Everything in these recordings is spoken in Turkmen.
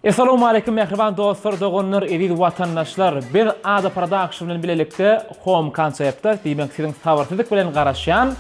Essalawmaleýkim mähriban dostlar, doganlar, eziz watandaşlar! Biz Ada Production bilen bilelikde Home konseptde, diýmek siziň sabyrsyzlyk bilen garaşýan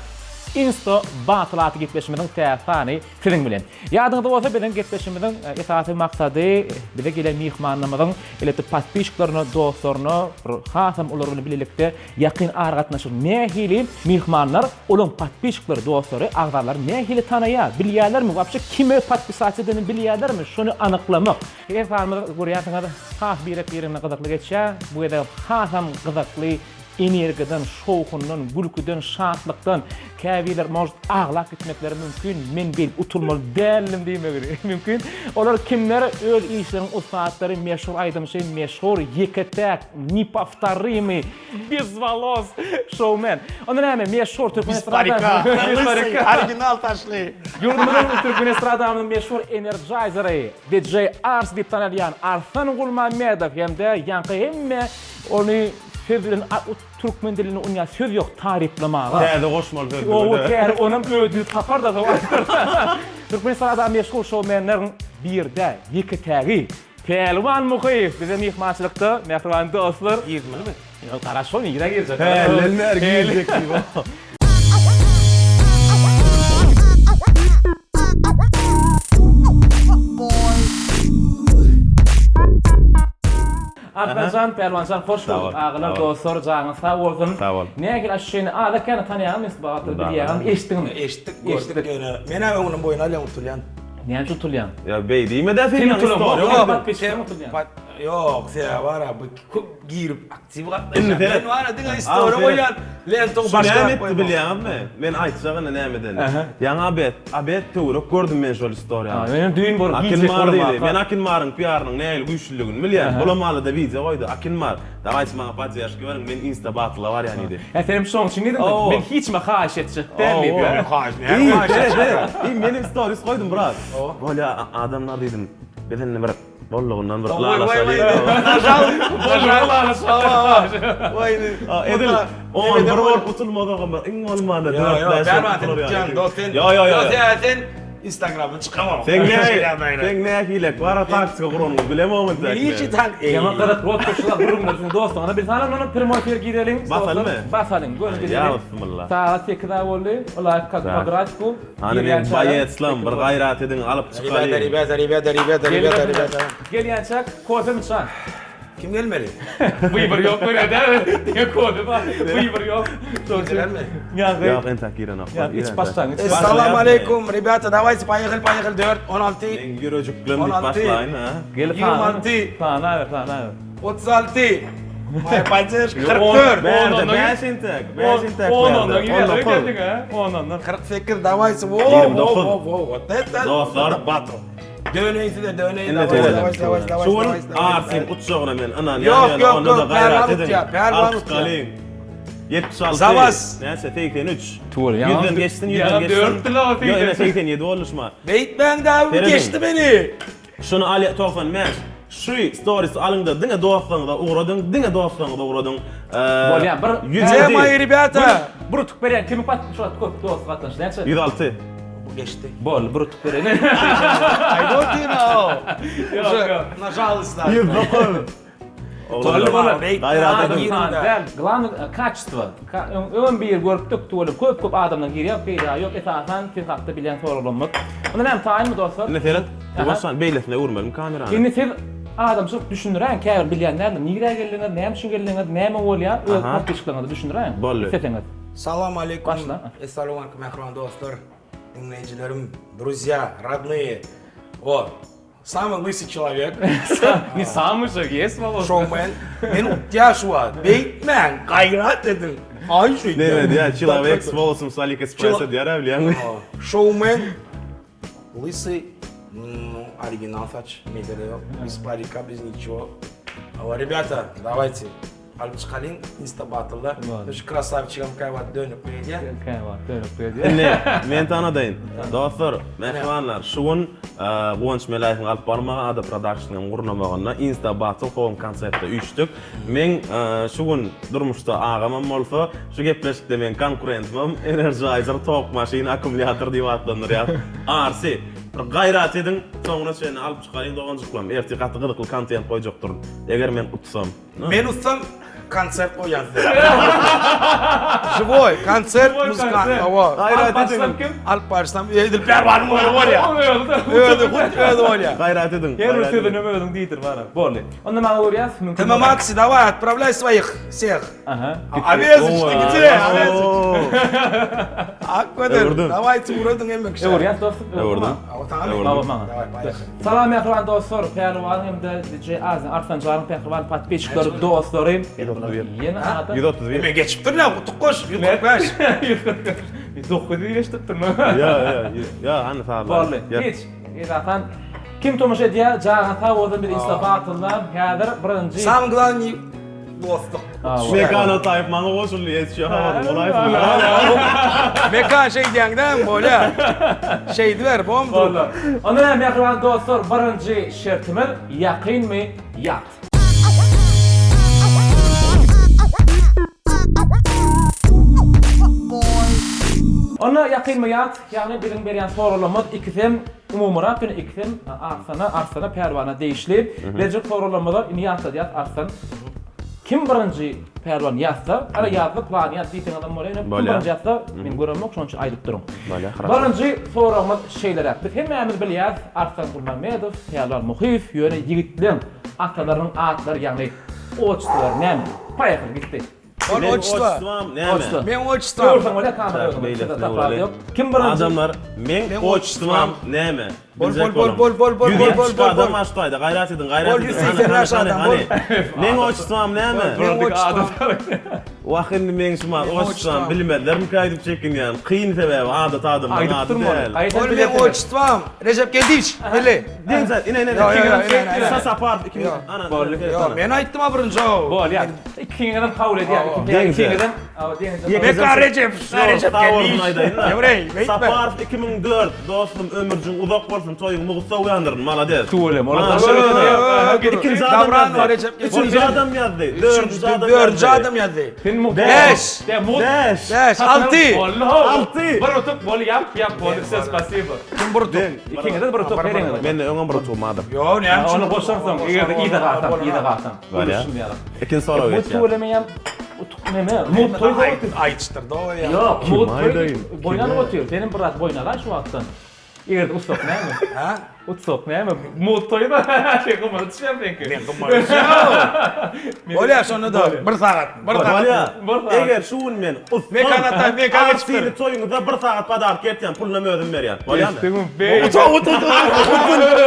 Insto Battle atly gepleşigimiziň täze sany siziň bilen. Ýadyňyzda bolsa biziň gepleşigimiziň esasy maksady bize gelen myhmanlarymyzyň elbetde podpisçiklerine, dostlaryna bir hasam olar bilen bilelikde Ýakyn aragatnaşyk nähili myhmanlar olaň podpisçikleri dostlary agzalary nähili tanaýar bilýärlermi wapşe kime podpisatsa edenini bilýärlermi şony anyklamak. Her sanymyz görýänsiňiz has birek birine gyzykly geçýär bu gezegem hasam gyzykly energiýadan şowhundan gülküden şatlykdan käbirler может aglap gitmekleri mümkin men beýdip utulmaly däldim diýmegini mümkin olar kimler öz işleriniň ussatlary meşhur aýdymçy meşhur ýeke täk Nepowtorimy bez wolos şoumen. Onda näme meşhur türkmen estrada. Bez parika. Original saçly. Ýurdumyzyň türkmen estradamyzyň meşhur energizeri DJ Ars diýip tanalýan Arslan Gulmamedow hem-de ýaňky hemme ony söz bilen türkmen dilinde onýa söz ýok taryplamaga. Täze goşmaly söz. Owo täze onam özi tapar-da soň aýdar. Türkmen estrada meşhur şoumenleriň birde ýeke-tägi. Pälwan Muhyýew bize myhmançylykda, mähriban dostlar. Girmelimi? Ýok, garaş şol nirä girjek? Hälden bäri girjek diýip. Arslanjan, Pälwanjan hoş gördük. Agalar, dostlar, janyňyz sag bolsun. Sag bol. Nähili aşşeýni azak-kän tanýaňmy, babatda bilýäňmi, eşitdiňmi? Eşitdik, gördük ýöne. Men-ä öňünden boýun alýan utulýan. Näme üçin utulýaň? Ýa beý diýme-dä sen Sen ýaňy utulan story bok, goýduň. podpisçiler utulýan. Ýok, sebäbi bar-a bu köp girip aktiw gatnaşýan. Indi seret. Men bar-a diňe story goýýan, lentaň Şu başga näme zat etdi goýmam. bilýäňizmi? Men aýtjak indi näme edenini. Ýaňy abet, abet töwerek gördüm men şol storyany. Men hem düýn bolup Akin gijek bar bolam diýdi. Men Akin Maryň piarynyň nähili güýçlüligini bilýän. Bulam alada wideo goýdy. Akin Mar, dawaýçy maňa podderşka beriň, men insta battla barýan diýdi. Hä senem şoň üçin diýdiňmi? Men hiç kime haýyş etjek däl diýip. Men haýyş näme haýyş etjek? Iý menem stories goýdum brat. Bolýa adamlar diýdim. Biz indi bir bollugyndan bir ylalaşaly. Edil 11 bolup utulmazagam bir iň bolmanda 4-5 bolup utular ýaly. Ýo ýo ýo. Sen Instagramdan çykamok. Sen ne? Sen nähilek bara taktika guranyňy bilemok entek. Hiç tak. Ýa gyzykly bolup durşular gürrüňler siziň dostlugyňyza biz hany ony primoý efir gireliň. Basalymy? Basalyň. Göni gidelim. Ýa bismillah. Sagat 8 a boldy. Ylaýyk kak po grafiku. Hany meň baýetslam bir gaýrat ediň alyp çykalyň. Rебята, ребята, ребята, ребята, ребята. Gelýänçäk kofe içen. Kim gelmeli? Wybor ýok görýä däl. Diňe kofe bar. Wybor ýok. Girermi? Ýok, entek girenok. Ýa iç başlaň. Iç. Essalamu aleýkum, rебята, давайте поехали, поехали. 4 16. Meň ýürejiklem diýip başlaýyn, ha. Gel 26. Sana ber, sana ber. 36. Moýa podдержка 44. Bärde 5 entek, 5 entek. Ondan geldiň, ha? Ondan. 48 давайте. Wo, wo, wo, wo. Вот это. Dostlar, battle. Döneýin size döneýin. Indi seredin. Şu gün Arsyň utjagyna men ynanýan Ýok, ýöne ýok, onda-da ýok, gaýrat Pälwan ediň. utýar, Pälwan Alyp utýar. çykalyň. 76. Za was. Näçe? 83. Tuwel, ýa. Ýüzden geçsin, ýüzden geçsin. Dörtdi la o Ýok, ine 87 boldy şuma. Beýtmäň däbi Serediň. geçdi meni. Şuny al 95. Şu storiesi alyňda diňe dostlaryňyza ugradyň, diňe dostlaryňyza ugradyň. Bolýar, bir Gde moýi rebýata? Bir utuk berýän kimi pat şu wagt köp dost gatnaşdy näçe? 106. Bu geçdi. Boldy, bir utuk berýän. Aýda otyr o. Ýok, ýok. Nažalista. 109. Boldy, boldy. Gaýrat ediň. Däl, glawnyý kaçestvo. Öňem bir görüpdik, tüweleme köp köp adamdan girýär, peýda ýok, esasan siz hakda bilýän soraglarymyz. Onda näme taýynmy dostlar? Indi seret, Guwançjan beýlesine öwürmelimi kamerany? Indi siz adamçylyk düşündiräýiň, käbir bilýän däldir. Nirä geldiňiz, näme üçin geldiňiz, näme bolýar, öz podpisçikleriňize düşündiräýiň. Boldy. Isleseňiz. Salam aleýkum. Başla. Essalawmaleýkum mähriban dostlar, diňleýjilerim, druzýa, rodnyýe. O, Samyý lysyý çelowek. Ne samyý же, ýes wolosy. Şowmen. Men utýa şu wagt. Beýtmäň, gaýrat ediň. Haýyş edýän. Neme diýýär, çelowek s wolosom s Aliexpressa diýýär-ä bilýäňmi? Şowmen. Lysyý, original saç, mesele ýok. Bez parika, bez niçego. Hawa, rebýata, dawayte. Alyp çykalyň insta battlda. Şu krasawçigam käwagt dönüklik edýär. Käwagt dönüklik edýär. Indi men tanadaýyn. Dostlar, mähribanlar, şu gün Guwanç Meläýewiň alyp barmagy, Ada Productionyň gurnamagynda Insta Battle Home konsertde üýşdük. Meň şu gün durmuşda agamam bolsa, şu gepleşikde meň konkurentimem Energizer tok maşyn akkumulýator diýip atlandyrýar. Arsi. Bir gaýrat ediň, soňuna çenli alyp çykaryň doganjyklarym. Ertir gaty gyzykly kontent goýjakdyryn. Eger men utsam. Men utsam konsert goýýan size. Živoý konsert muzykant hawa. Gaýrat ediň. Alyp barsam edil Pälwanyň özi bolýar. Özi hut özi bolýar. Gaýrat ediň. Her bir sözüni özüň diýdir bara. Boldy. Onda maňa görýäs mümkin. Tm Maxi daway otpravlay swoich всех. Aha. Aweziç gitse, Aweziç. Ak gözel. Daway uradyň hemme kişi. Öwürýäs dostum. Öwürdim. Baba maňa. Salam mähriban dostlar, Pälwan hem-de DJ Azim Arslanjanyň mähriban podpisçikleri, dostlary. 131. Ýene adam. 131. Men geçipdir ne utuk goş 145. 145. 900 geçipdir. Ýa, ýa, ýa, hany sazlar. Boldy. Hiç. Esasan kim tomaşa edýär, janyň sag bolsun biz Insta Battle-da häzir birinji Samyň glawnyý dostluk. Mekan Ataýew maňa goşuldy ýetişýär habarym bolaýsyn. Mekan şeý diýeňdämi bolýa. Şeýdiber bom. Boldy. Onda näme mähriban dostlar birinji şertimiz ýakynmy ýat. Onda ýakynmy ýat ýagny biziň berýän soraglarymyz ikisem umumyrak ýöne ikisem Arslana Arslana Pälwana degişli. Berjek soraglarymyza indi ýatladýas Arslan. Kim birinji pälwan ýazsa, ara ýazdy, plany ýaz diýseňizem bolýar, ýöne kim birinji ýazsa, men göremok, şonuň üçin aýdyp duruň. Bolýar, haraşo. Birinji soragymyz şeýleräk. Biz hemmämiz bilýäris, Arslan Gulmämmedow, Pälwan Muhyýew, ýöne ýigitleň atalarynyň atlary, ýagny otçestwolary näme? Poýehali, gitdi. Ol Meň otçestwo. otçestwam näme? Otçestwo. Meň otçestwam. Öwürseň bolýar kamera Tak, özüňe. beýlesine Tapawudy öwreli. ýok. Kim birinji? Adamlar, meň Meň otçestwam näme? Bol, Biljek bol, boluň. bol, bol, bol, bol, bol, 172 bol, adam bol. bar şu taýda, gaýrat ediň, gaýrat Bol, ediň. 185 Hany, hany, adam, bol. hany. Meň otçestwam näme? Meň otçestwam. Wah indi meň şu mahaly Meň otçestwam otçestwam. bilmezlermikä aýdyp çekinýän. Kyn sebäbi adaty adamlaryň Aýdyp ady durma ony. däl. Gaýtam Bol meň bilersiňiz. otçestwam. Rejep Geldiýewiç, belli. Deň zat, ine ine. Ýo, ýo, ýo, ine, ine. Sa Saparow 2000. Ana. Bol. Ýo, men aýtdym a birinji. Bolýar. Ikiňizem kabul edýär. Deňze. Ikiňizem. Awa, deňze. Ýeke- Meka Rejep, Rejep Sag bolsun Geldiýewiç. aýdaýyn-da. Ýewreý, beýtme. Saparow 2004 dostum ömürjiň uzak bolsun toýuň mugt sowýandyryn malades. Tüweleme, olar Maşa daşary Allah. gidýär. Ikinji adam Davran ýazdy. Recep Geldiýewiç. Üçünji adam ýazdy. Dördünji adam Dördünji ýazdy. adam ýazdy. Sen mugt. Bäş. De mugt. Bäş. Bäş, alty. Boldy ho. Alty. Bir utuk bol ýap ýap boldy. Size spasibo. Kim bir utuk? Ikiňize bir utuk beriňiz. Mende öňem bir utugym bardyr. Ýo, näme üçin? Ony goşarsyň. Eger-de yza galsaň, yza galsaň. Bolýar. Görüşüm ýaly. Ikinji soraga Bu geçýär. tüweleme ýam utuk neme? Mugt toý Aýt, aýtdyr-da o ýa. Ýok, mugt toý aýdaýyn? boýun alyp otyr. Senem biraz boýun alaý şu wagtdan. Eger-de utsak näme? Hä? Utsak näme? Mugt toý-da. Şeý gymmada düşýän seňki. Men gymmada düşýän. Bolýar şonda-da bir sagat. Bir sagat. Bolýar. Bir sagat. Eger şu gün men utsam, Mekan ata, mekan geçipdir. Arsyny toýuňyza bir sagat podarka etýän, pulunam özüm berýän. Bolýarmy? Geçdiňmi? Beý. Ut, ut, ut, ut.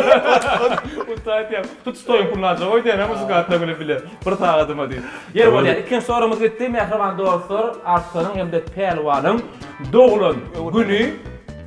Utsa aýtýan. Tutuş toýuň puluny aljak oýdýan, ha muzykantlar bilen bile. Bir sagadyma diýip. Ýeri bolýar. Ikinji soragymyz gitdi. Mähriban dostlar, Arslanyň hem-de Pälwanyň doglan güni,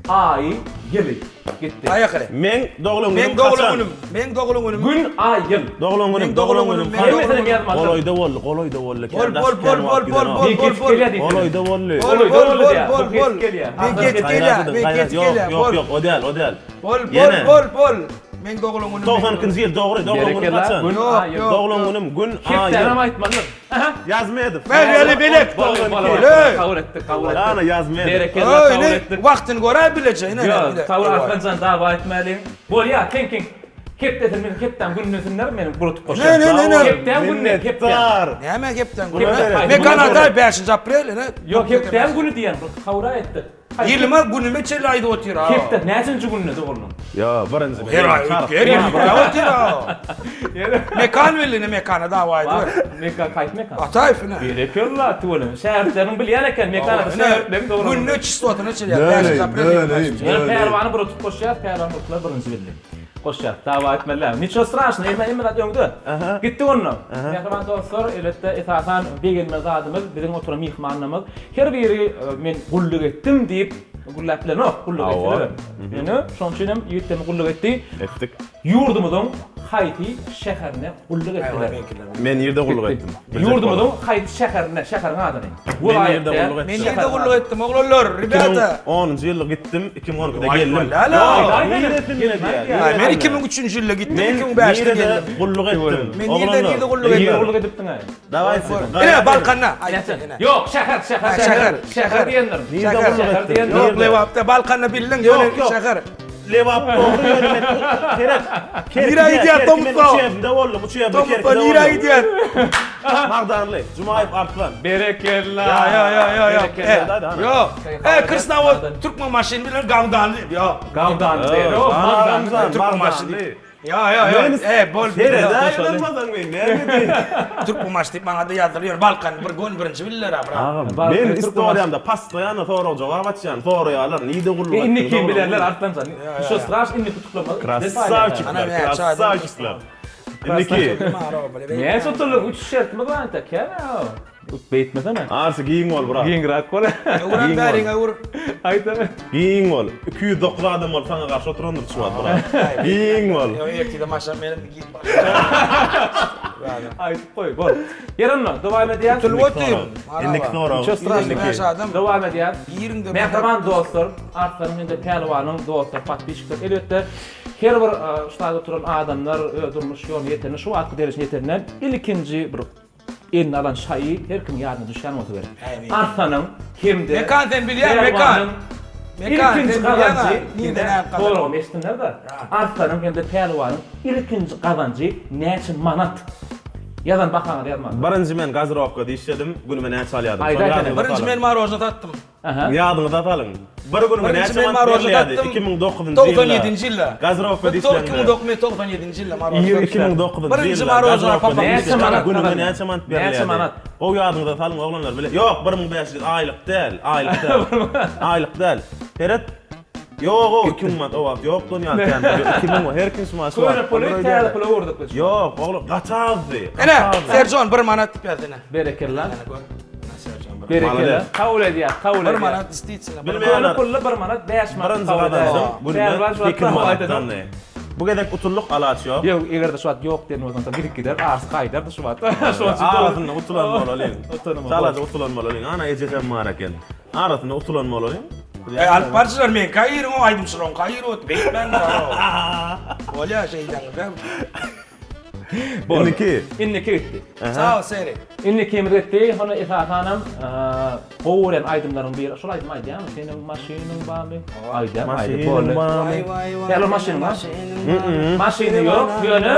aýy, ýyly gitdi. Aýakyly. Meň doglan günüm Meň doglan haçan? günüm. Meň doglan günüm. Gün, aý, ýyl. Doglan günüm, Meň doglan doglan günüm. günüm, meň haçan? Hemmesinem ýazmadyr. Golaýda boldy, golaýda boldy. Bol, bol, bol, bol, bol, bol, Men bol, kesip bol. gelýär diýsene. Golaýda boldy. Bol, Golaýda bol, boldy bol, diýýär. bol, Bu bol. kesip gelýär. Men kesip Gaýrat gelýär, ediň, men gaýrat. kesip Ýok, gelýär. ýok, Bol, ýok, o däl, o däl. bol, bol, Ýene. bol, bol. Meň doglan günüm. 92-nji ýyl dogry, doglan günüm Berekella. haçan? Gün, Ýok, aý, ýyl. ýok. Doglan günüm gün, aý, Hepdänem ýyl. aýtmalydyr. Aha. Ýazmedow. Bel, beli, belek. Bol, bol, bol. Öý. Kabul etdik, kabul etdik. Ana Ýazmedow. Berekella, Öý, kabul ine, etdik. wagtyny göräý bileje, ine, Ýok, bile. Tawur Arslanjan dawa etmäliň. Bolýa, keň keň. Hepdesini meniň hepdäm gününesinler, meniň bir utuk goşýan. Ne, ne, ne, ne? Hepdäm gününe, hepdäm. Minnetdar. Näme hepdäň günü? Hepde- Mekan Ataý 5-nji aprel, ine. Ýok, hepdäm güni diýen, bir kabul etdik. Ýylyma günüme çenli aýdyp otyr ha. Hepde näçenji günde doguldyň? Ýo, birinji. Her aý her ýyl otyr ha. Mekan belli ine mekana dawa aýdyber. Mekan haýsy mekan? Ataýew ine. Berekella tüweleme. Şägirtleriň bilýän eken mekan ady şägirtleriň dogry. Gününe çistotyna çelýär. 5 aprel. Ýöne Pälwany bir otup goşýar, Pälwan utlar birinji bildi. Goşýar. Dawa etmeliler. Niço straşno, elme hemme zat öňde. Gitdik onda. Mähriban dostlar, elbetde esasan begenmeli zadymyz biziň oturan myhmanlarymyz Her biri men gulluk etdim diýip gürläp bilenok, gulluk etselerem. Ýöne şonuň üçin hem ýigitlerimiz gulluk etdi. Etdik. Ýurdumyzyň haýsy şäherinde gulluk etdiler? Men nirde gulluk etdim? Ýurdumyzyň haýsy şäherinde, şäheriň adyny? Men nirde gulluk etdim? Men nirde gulluk etdim, oglanlar, rебята? 2010-njy ýylda gitdim, 2012-de geldim. Men 2003-nji ýylda gitdim, 2005-de geldim. Gulluk etdim. Men nirde nirde gulluk etdim? Nirde gulluk edipdiň-aý? Daway Ine Balkanda. Ýok, şäher, şäher, şäher. Şäher diýendir. Şäher. Şäher diýendir. Ýok, Lebapda, Balkanda bildiň, ýöne şäher. Lebap dogry ýöne men seret. Nirä gidýär Tomusda? Uçebinde boldum, uçebinde Tomusda nirä gidýär? Magdanly, Jumaýew Arslan. Berekella. Ýa ýa ýa ýa ýa. Berekella. Ýok. E, Krsnawod türkmen maşyny bilen Gawdanly. Ýok. Gawdanly. Magdanly. Türkmen maşyny. Ýa ýa ýa. E, bol. Serede ýylanmasaň men näme diýin. Türkmen maşyny diýip maňa-da ýazdylar. Ýöne Balkan bir gün birinji bildiler ha, brat. Agam, men istoriýamda postoýanno sorag jogap açýan, soraýarlar, nide gulluk etdiň? Indi kim bilerler Arslanjan. Şu straş indi tutuklama. Krassawçikler, krassawçikler. Indiki. Näçe oturdyk? Üç şertimiz bar entek, kän ha. Beýtmesene. Arsy giň bol, brat. Giňräk bol. Öwren bäriňe öwür. Aýtsana. Giň bol. 209 adam bolup saňa garşy oturandyr şu wagt, brat. Giň bol. Ýok, ertide maşyn berin git. Aýdyp goý, bol. Ýer onda, dowam edýäs. Tutulyp otyr. Indiki sorag. Üçe straşny. Indiki. adam. Dowam edýäs. Giriň-de. Mähriban dostlar, Arslanyň hem-de Pälwanyň dostlary, podpisçikler, elbetde, her bir şu taýda oturan adamlar öz durmuş ýoluna ýetende, şu wagtky derejesine ýetende ilkinji bir eline alan şaýy her kimiň ýadyna düşýän bolsa gerek. Arslanyň hem-de Mekan sen bilýäň Mekan. Pälwanyň Mekan ilkinji sen bilýäň gazanjy nirden alyp gazanjy. Soragymy eşitsinler-de. Arslanyň hem-de Pälwanyň ilkinji gazanjy näçe manat? Ýazan bahaňyzy ýazmaň. Birinji men gazirowkada işledim, günüme näçe alýardym? Aýdaý sene. Birinji men marožna satdym. Ýadyňyza salyň. Bir günüme Birinji näçe men manat marožna berilýärdi? satdym. 2009-njy ýylda. 97-nji ýylda. Gazirowkada işlände. 2009 97-nji ýylda marožna satdym. 2009-njy Birinji ýylda marožna gazirowkada papam Näçe manat günüme näçe manat berilýärdi? Näçe manat? Gowy ýadyňyza salyň oglanlar bile. Ýok, 1500 aýlyk däl, aýlyk däl. Aýlyk däl. Seret. Ýok, 2000 manat o wagt ýokdy ony ýaly kän pul. 2000 her kim şu maşy Köne puly täze pula öwürdik biz. Ýok, oglum gaty azdy. Ene, Serjon 1 manat diýip ýaz ene. Berekella. Ene gör. Ene Serjon 1 Berekella. Kabul edýär, kabul edýär. 1 manat distitsilno. Köne pully 1 manat 5 manat. Birinji gazanjym günde 8 manatdandy. Bu gezek utuldyk alaç ýok. Ýok, eger-de şu wagt ýok diýen bolsaň, gidip gider, arsy gaýdardy şu wagt. Şonuň üçin Arasynda utulan bolalyň. Çalaja utulan bolalyň. Ana ejesem bar eken. Arasynda utulan bolalyň. Eý alyp baryjylar meňkä iriň o aýdymçylaryňka iri ot beýtmäňler o. Bolýa şeýdäňizem. Indiki. Indiki gitdi. Sag ol Seri. Indikimiz gitdi. Hony esasanam gowy görýän aýdymlaryň biri. Şol aýdymy aýdýarmy? Seniň maşynyň barmy? Aýdýar, aýdyp boldy. Waý waý waý. Täze maşynyň bar. Maşyny ýok, ýöne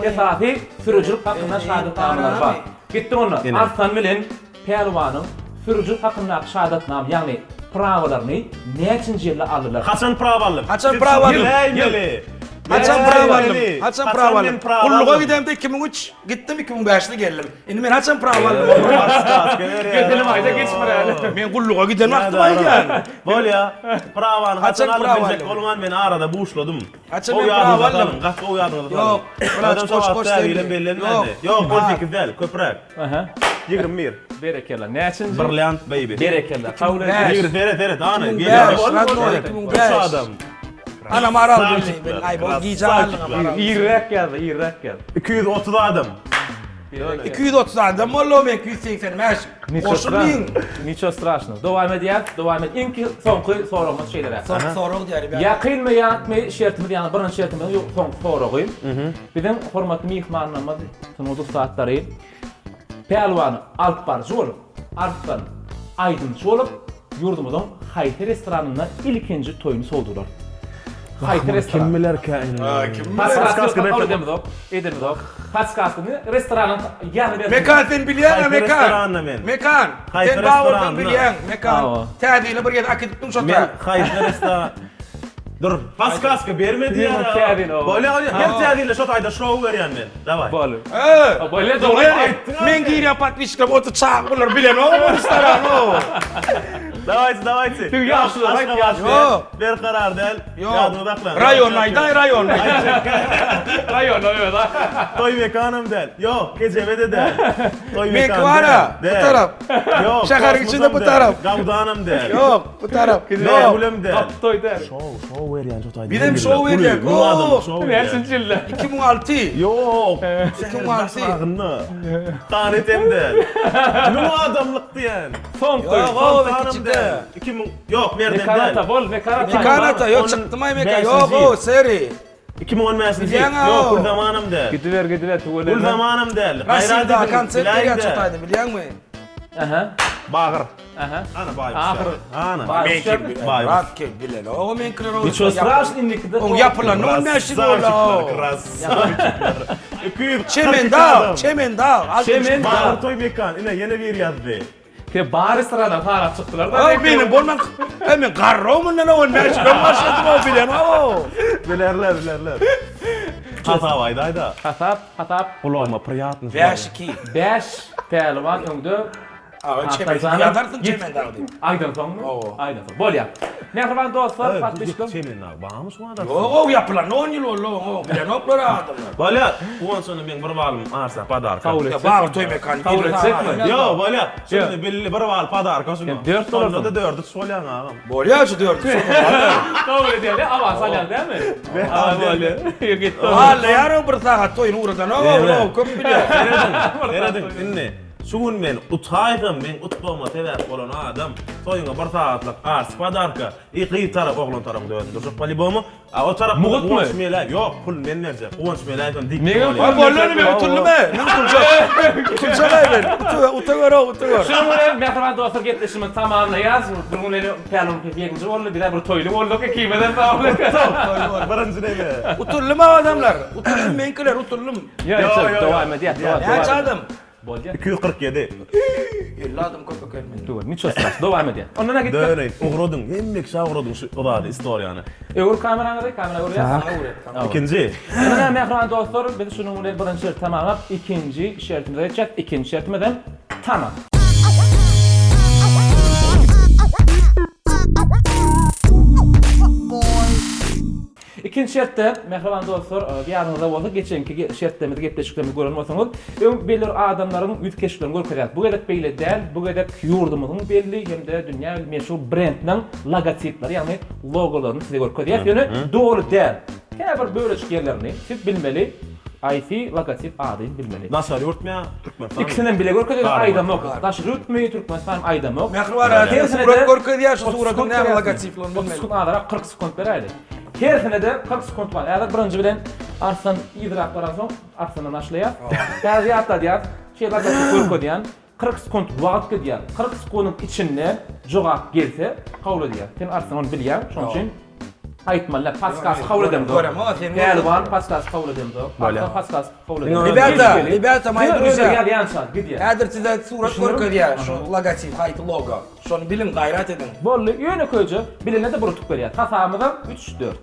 esasy sürüjilik hakynda şahadatnamalar bar. Gitdi onda. Arslan bilen Pälwanyň sürüjilik hakyndaky şahadatnama, ýagny prawalaryny näçinji ýylda aldylar? Haçan prawa aldym? Haçan prawa aldym? Biläýmeli. Haçan prawa aldym? Haçan prawa aldym? Prawa Gulluga gidemde 2003 gitdim, 2005-de geldim. Indi men haçan prawa aldym? Gezelim aýda geçmir Men gulluga giden wagtym aýdýan. Bolýa. Prawany haçan Haçan aldyp prawa biljek aldym? bolman men arada buşladym. Haçan Gowy men prawa ýadyňyza aldym? salyň, gaty gowy ýadyňyza salyň. Ýok, Adam biraz şo goş wagt goş täze diýdi. ýylam Ýok. bellenmändi. Ýok, 18 däl, köpräk. Aha. 21. Berekella. Näçinji? Brilliant baby. Berekella. Kabul edildi. 20 seret seret ana. 2005, radnoý, 2005. 2005. adam. Ana maral bilmeýin ben. Aý bu gije aldyň maral. Irräk ýazdy, irräk ýazdy. 230 adam. 230 adam boldy, men 285. Goşulmaýyn. Niço straşno. Dowam edýäs, dowam et. Iňki soňky soragymyz şeýleräk. Soňky sorag diýýär. Ýakynmy, ýatmy şertimiz, ýagny birinji şertimiziň soňky soragy. Biziň hormatly myhmanlarymyz, sungat ussatlary Pälwan alyp baryjy bolup, Arslan aýdymçy bolup, ýurdumyzyň haýsy restoranynda ilkinji toýuny sowdular? Haýsy restoran? Kim bilerkä indi? Podskaska edemizok, edemizok. Podskaskany restoranyň ýazyp bersin. Mekan sen bilýäň-ä Haýsy Mekan. restoranda men? Mekan. Haýsy Sen bar bolsaň restoranda? bilýäň Mekan. Hawa. Täze ýyla bir gezek äkidipdiň şo Men ta. haýsy restoran? Dur, podskaska berme diýýär. Täze ýyl, hawa. Bolýa, bolýa. Her täze ýylda şo taýda şou berýän men. Daway. Bol. Ee. Bolýa dogry. Men girýän podpisçiklerim oty çaga bular bilenok bu restorany. Dawayçy, dawayçy. Siz ýagşylar aýt, Aşgabat ýok. Berkarar däl. Ýok. Ýadyňyzda saklaň. Raýonyny aýdaý, raýonyny. Raýonyny öz. Toý mekanam däl. Ýok, Kejebe-de däl. Toý Meňki mekan bar-a, däl. bu Däl. tarap. Ýok. Şäheriň içinde bu kosmosam däl. tarap. Gawdanam däl. Ýok, bu tarap. Ýok. Bägülem däl. Gapy toý däl. Şou, şou berýän şo taýda. Bizem şou berýäk. Müň adamlyk şou berýän. Näçinji ýylda? 2006. Ýok. 2006. Daşragynda. Tanetem däl. Müň adamlyk diýen. Soň toý. Ýok, o Soltanam kiçi däl. däl. 2000 Ýok, Merdan däl. Mekanata bol, Mekanata. Mekanata, ýok Onun çykdymaý Mekan. beşinji Ýok, ýyl. o seri. 2015-nji ýyl. Bilýäň-ä Ýok, o. Gülzamanam däl. Gidiber, gidiber tüweleme. Gülzamanam däl. Rasimda Gaýrat ediň, konsert biläýin berýän däl. şo taýda bilýäňmi? Aha. Bagyr. Aha. Ana baý. Ahyr. Ana. Meňki Baý. Brat ke bilenok meňkiler. Niço straşny indikide. Oň ýapylanyna 15 ýyl boldy. Krasavçikler. 200. Çemendag, Çemendag. Çemen- Bagyr toý mekan. Ine ýene bir ýazdy. Te bary syrada sarap çykdylar da. Ay benim bolman. Ay men garro mundan 15 ýyl başladym o bilenok. Bilerler, bilerler. Hasap aýdaýda. Hasap, hasap. Gulagyma priýatny. 5 2. 5 pälwan öňde. Aga çemen ýazarsyň Çemendag diýip. Aýdan soňmy? Aýdan soň. Bolýar. Mähriban dostlar, podpisçikler. Çemendag barmy şu adamda? Ýok, o ýapylan 10 ýyl boldy, o bilenoklar adamlar. Bolýar. Guwanç onda meň bir balym arsa podarka. Kabul etjek. Bagyr toý mekany. Kabul etjekmi? Ýok, bolýar. Şimdi belli bir bal podarka şuňa. Sen dört bolarsyň. Onda-da dördi tuş bolýaň agam. Bolýar şu dördi. Kabul edýär, awans alýaň dälmi? Bolýar. Gitdi. Allaýar o bir sagat toýuny ugradan o, o köp bilýär. Serediň, serediň indi. Şu gün men utaýsam, meň utmagyma sebäp bolan adam toýuňa bir sagatlyk arts podarka i gyz tarap oglan tarapyň dördüni durjak poliboma. A o tarap Mugt Guwanç my? Meläýew ýok pul men berjek. Guwanç Meläýew hem dikdi Meňem bolýar. Ay bolýar men utuldym he. Men utuljak. Utuljak ay men. Utu uta gör o uta gör. Şunuň bilen mähriban dostlar gepleşigimizi tamamlaýarys. Bu gün ene Pälwan Köse ýeňiji boldy. Bizä bir toýly bolduk ikimizem sag boluň. Birinji neme? Utuldym adamlar. Utuldym meňkiler utuldym. Ýok, ýok, dowam edýär. Näçe adam? Bolýar. 247. 50 adam köp eken mende. Dur, niço straş, dowam edýär. Onda näme gitdik? Döneýin, ugradyň, hemme kişä ugradyň şu zady, istoriýany. Öwür kameraňyzy, kamera öwürýär. Saňa öwret. Ikinji. Indi mähriban dostlar, biz şunuň bilen birinji şerti tamamlap, ikinji şertimize geçýäs. Ikinji şertimiz hem tama. Ikinji şertde, mähriban dostlar, ýadyňyzda bolsa, geçenki şertlerimizi, gepleşiklerimizi gören bolsaňyz, öň belli bir adamlaryň ýüz keşplerini görkezýärdik. Bu gezek beýle däl, bu gezek ýurdumyzyň belli hem-de dünýä meşhur brendiniň logotipleri, ýagny logolaryny size görkezýäris. Ýöne doly däl. Käbir bölejik ýerlerini siz bilmeli, haýsy logotip adyny bilmeli. Daşary ýurtmy ýa Türkmenistanmy? Ikisinem bile görkezýäris, aýdamok. Daşary ýurtmy, Türkmenistanmy aýdamok. Mähriban radio surat görkezýär, şu suratyň näme logotiplerini bilmeli. 30 sekunt azyrak, 40 sekunt beräýeli. Hersine-de 40 sekunt bar. Häzir birinji bilen Arslan yzrak baransoň, Arslandan başlaýar. Häzir ýatladýas. Şeýle logotip görkezýän. 40 sekunt wagt gidýär. 40 sekundyň içinde jogap gelse, kabul edýär. Sen Arslan ony bilýäň, şonuň üçin aýtmaly däl. Podskaz kabul edemzok. Pälwan podskaz kabul edemzok. Arslan podskaz kabul edemzok. Rебята, rебята, мои друзья. Ýazýança gidýär. Häzir size surat görkezýär, şu logotip, haýsy logo. Şony biliň, gaýrat ediň. Boldy, ýönekeýje bilene-de bir utuk berýär. Hasabymyzam üç, dört.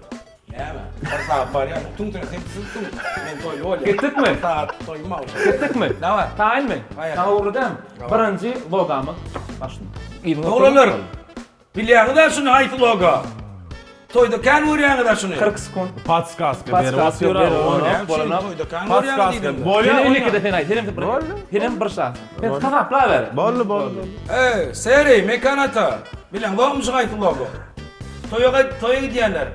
Näme? Bir sagat barýar, utuň sen, sen siz utuň. Men toýly bolýan. Gitdikmi? Bir sagat toýum bar. Gitdikmi? Daway. Taýynmy? Taýyn. Saňa ugry dämi? Birinji logamyz başlady. Yzyňa Oglanlar, bilýäňiz-ä şuny haýsy logo? Toýda kän görýäňiz-ä şuny. 40 sekunt. Podskaska berip Podskaska otyr-a, berip ony. otyr. Bolanok. Toýda kän görýäňiz Podskaska diýdim. bolýar. Sen indikide sen aýt. Senem bir. Senem bir şans. Sen hasaplaber. Boldy, boldy. Eý, Seri, Mekan ata. Bileňzokmy şu haýsy logo? Toýa toýa gidýänler.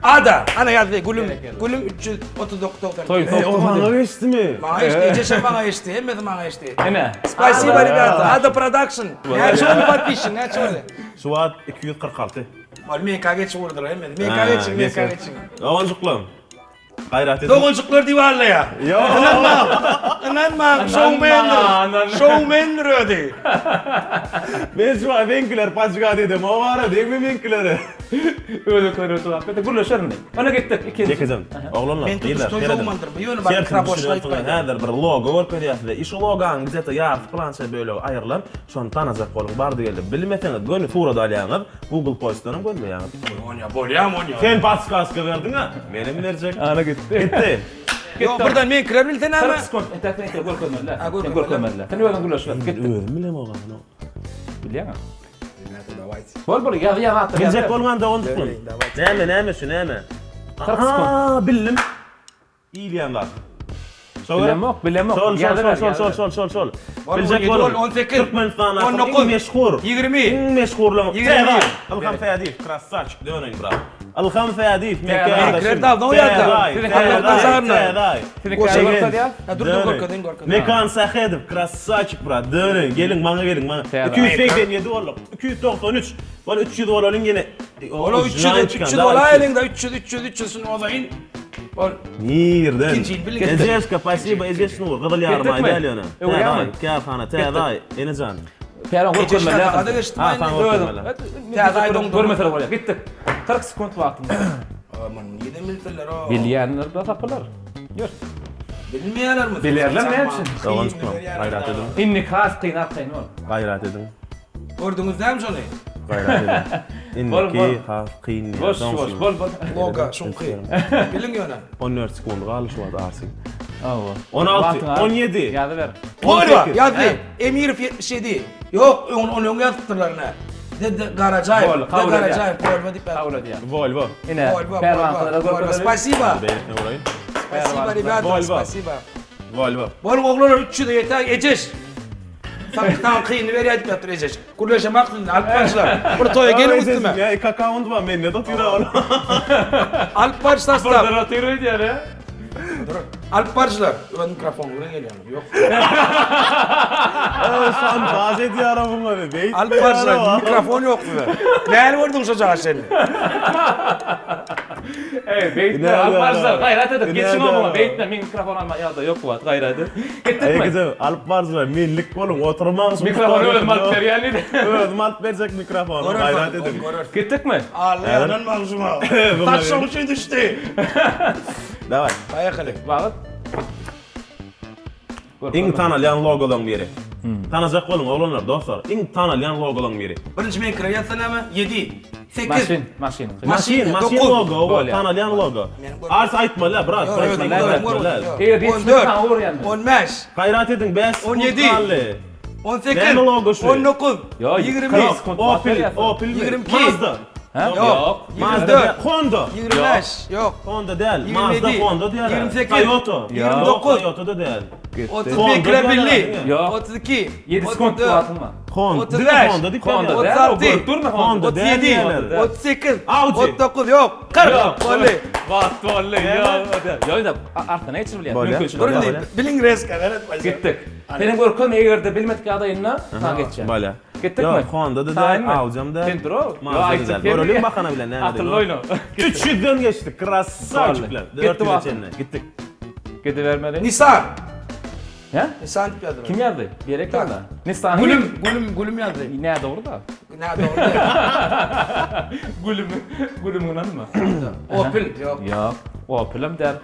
Ada, ana ýazdy, gülüm, gülüm 339 90. Toý Eý, o maňa geçdimi? Maňa geçdi, Ejeşem maňa geçdi, hemmesi maňa geçdi. Ine. Spasibo, rебята. Ada Production. Näçe boldy podpisçik, näçe boldy? Şu wagt 246. Ol MK geçip urdular hemmesi. MK geçiň, MK geçiň. Doganjyklarym. Gaýrat ediň. Doganjyklar diýip allaýa. Ýok. Ynanmaň. Ynanmaň, şoumendir. Şoumendir özi. Men şu wagt meňkiler paçka diýdim. O bara degme meňkilere. Özi körüp jogap berdi. Gürleşer indi. Ona gitdik ikinji. Ýekejem. Oglanlar, Men tutuş gyzlar, toý serediň. sowmandyr. Bu ýöne baryp Sertini kraboşka düşürersiňiz. aýtmaýdy. Häzir bir logo görkezýär size. I şu loganyň gde-to ýarty pylança bölegi aýrylan. Şony tanajak boluň. Bardy geldi. Bilmeseňiz göni surat alýaňyz. Google poçtadan gözleýäňiz. Onýa bolýamy onýa? Sen podskaska berdiň-a. Menem berjek. Ana gitdi. Gitdi. Ýok, birden meňkiler bilse näme? 40 sekunt. Entäk sen entäk görkezmeliler. Ha, Sen görkezmeliler. Sen özüň gürleşiber. Gitdi. Özüm bilemok a. Bilýäňmi? Rебята, давайте. Bol bol ýaz ýaz atdyr. Biljek bolman doganjyklar. Näme, näme şu, näme? 40 sekunt. Aa, bildim. Iýilýän zat. Şol Bilemok, bilemok. Şol, şol, Ýazyber, şol, şol, ýazyber. şol, şol, şol. Bol, Biljek 17 boluň. bol, 18, Türkmenistandaky 19, iň meşhur. 20. Iň meşhurlaryň. 21. Täze. Ylham Sädiýew, krassaçik, döneýin brat. Ylham Sädiýew, meň Täze. kärdeşim. Meňkiler dawno ýazdy. Täze, Siziň täze, habardaşarmy? täze. Siziň Goşa käri Egen. görkezýär. Ha, dur, dur, görkezin, görkezin. Mekan Sähedow, krassaçik brat, döneýin. Geliň, maňa geliň, maňa. Täze. 287 bolduk. 293. Bol 300 bolalyň ýene. Ola 300, 300 bolaýlyň da 300, 300, 300 şuny ozaýyn. Bol. Nirden? Ikinji ýyl bilen. Ejeşka, spasibo, Ejeş Nur, gyzyl ýarym aý däl ýöne. Öwrýärmi? Täze aý, kärhana, täze aý, Enejan. Pälwan görkezmeli. Hada geçdim. Ha, saňa görkezmeli. Täze aýdym görmeseler bolýar. Gitdik. 40 sekunt wagtyň bar. Aman, nireden bilsinler o? Bilýänler de tapylar. Ýör. Bilmeýärlermi? Bilerler näme üçin? Doganjyklar, gaýrat ediň. Indi has kyn arkaýyn bol. Gaýrat ediň. Gördüňiz dämi şony? Gaýrat ediň. Indiki has kyn. Boş, boş, bol, bol. Loga, şuňky. Biliň ýöne. 14 sekunt galdy şu wagt Arsi. Hawa. 16, 17. Ýazyber. Bolýa, ýazdy. Emirow 77. Ýok, öň ony öň ýazypdyrlar ine. Dede Garajaýew. Boldy, kabul Dede edýär. Garajaýew Volvo diýip ýazypdyr. Kabul edýär. Volvo. Ine, Volvo, pälwankylara Volvo, Volvo. görkezeli. Spasiba. Beýlesine uraýyn. Spasiba, rебята, Volvo. spasiba. Volvo. Boluň oglanlar 300-e ýetäý, Ejeş. Saňa kyny berýär diýip ýatyr Ejeş. Gürleşemak indi alyp baryşlar. Bir toýa geliň üstüme. Ýa iki akkaunt bar mende de otyr ol. Alyp baryş sostaw. Birden otyr öýdýär he. Dur. Alyp baryşlar. Öz mikrofon bilen gelýär. Ýok. Şantaj edýär o muňa beýt. Alyp baryşlar mikrofon ýok size. Näli gördüň şo jaga çenli? Eý, beýtme, alyp baryşlar, gaýrat edip, geçiň oňa, beýtme, meň mikrofon alma ýagdaý ýok bu wagt, gaýrat et. Gitdikmi? Eý, alyp baryşlar, menlik boluň, oturmaň şu. Mikrofony özüm alyp berýän diýdi. Özüm alyp berjek mikrofony, gaýrat ediň. Gitdikmi? Alla ýalanmaň şuňa. Saç şoň üçin düşdi. Daway. Poýehali. Wagt. Iň tanalýan logolaryň biri. Tanajak boluň oglanlar, dostlar. Iň tanalýan logolaryň biri. Birinji meňkine ýazsa näme? 7, 8. Maşyn, maşyn. Maşyn, maşyn logo, tanalýan logo. Ars aýtmaly, brat. Eger ýetişmese saňa urýan men. 15. Gaýrat ediň, 5 sekund galdy. 18. Näme logo şu? 19. Ýok, 20. Opel, Opel. 22. Mazda. Ýok. Mazda, Honda. 25. Ýok. Honda däl, Mazda, Honda diýýärler. 28. Toyota. 29. Toyota da däl. 31 Krabili. Ýok. 32. 7 sekund wagtyň bar. Honda. 35. Honda diýip Honda ýazýar. däl, o görüp durma Honda Honda. däl 37. diýýärler. 38. Audi. 39 ýok. 40. Boldy. Wagt boldy. Ýok, ýok, ýok. Artyna geçir bilýär. Bolýar. Mümkinçilik. Dur Bolýar. indi biliň reska seret. Gitdik. Seniň görkezme eger-de bilmedik ýagdaýynda saňa geçýär. Bolýar. Gitdikmi? Ýok, Honda da däl, Taýynmy? Audi'm däl. Sen dur o. Mazda däl. Göreliň bahana bilen näme Akylly oýna. 300-den geçdik. Krasawçikler. Gitdi 400-e wagtyň. çenli. Gitdik. Gidibermeli. Nissan. He? Nissan diýip ýazdylar. Kim ýazdy? Berekella. Nissan. Gülüm, gülüm, gülüm ýazdy. Nä dogry da. Nä dogry. Gülüm, gülüm ynanma. Opel ýok. Ýok. Opelem däl.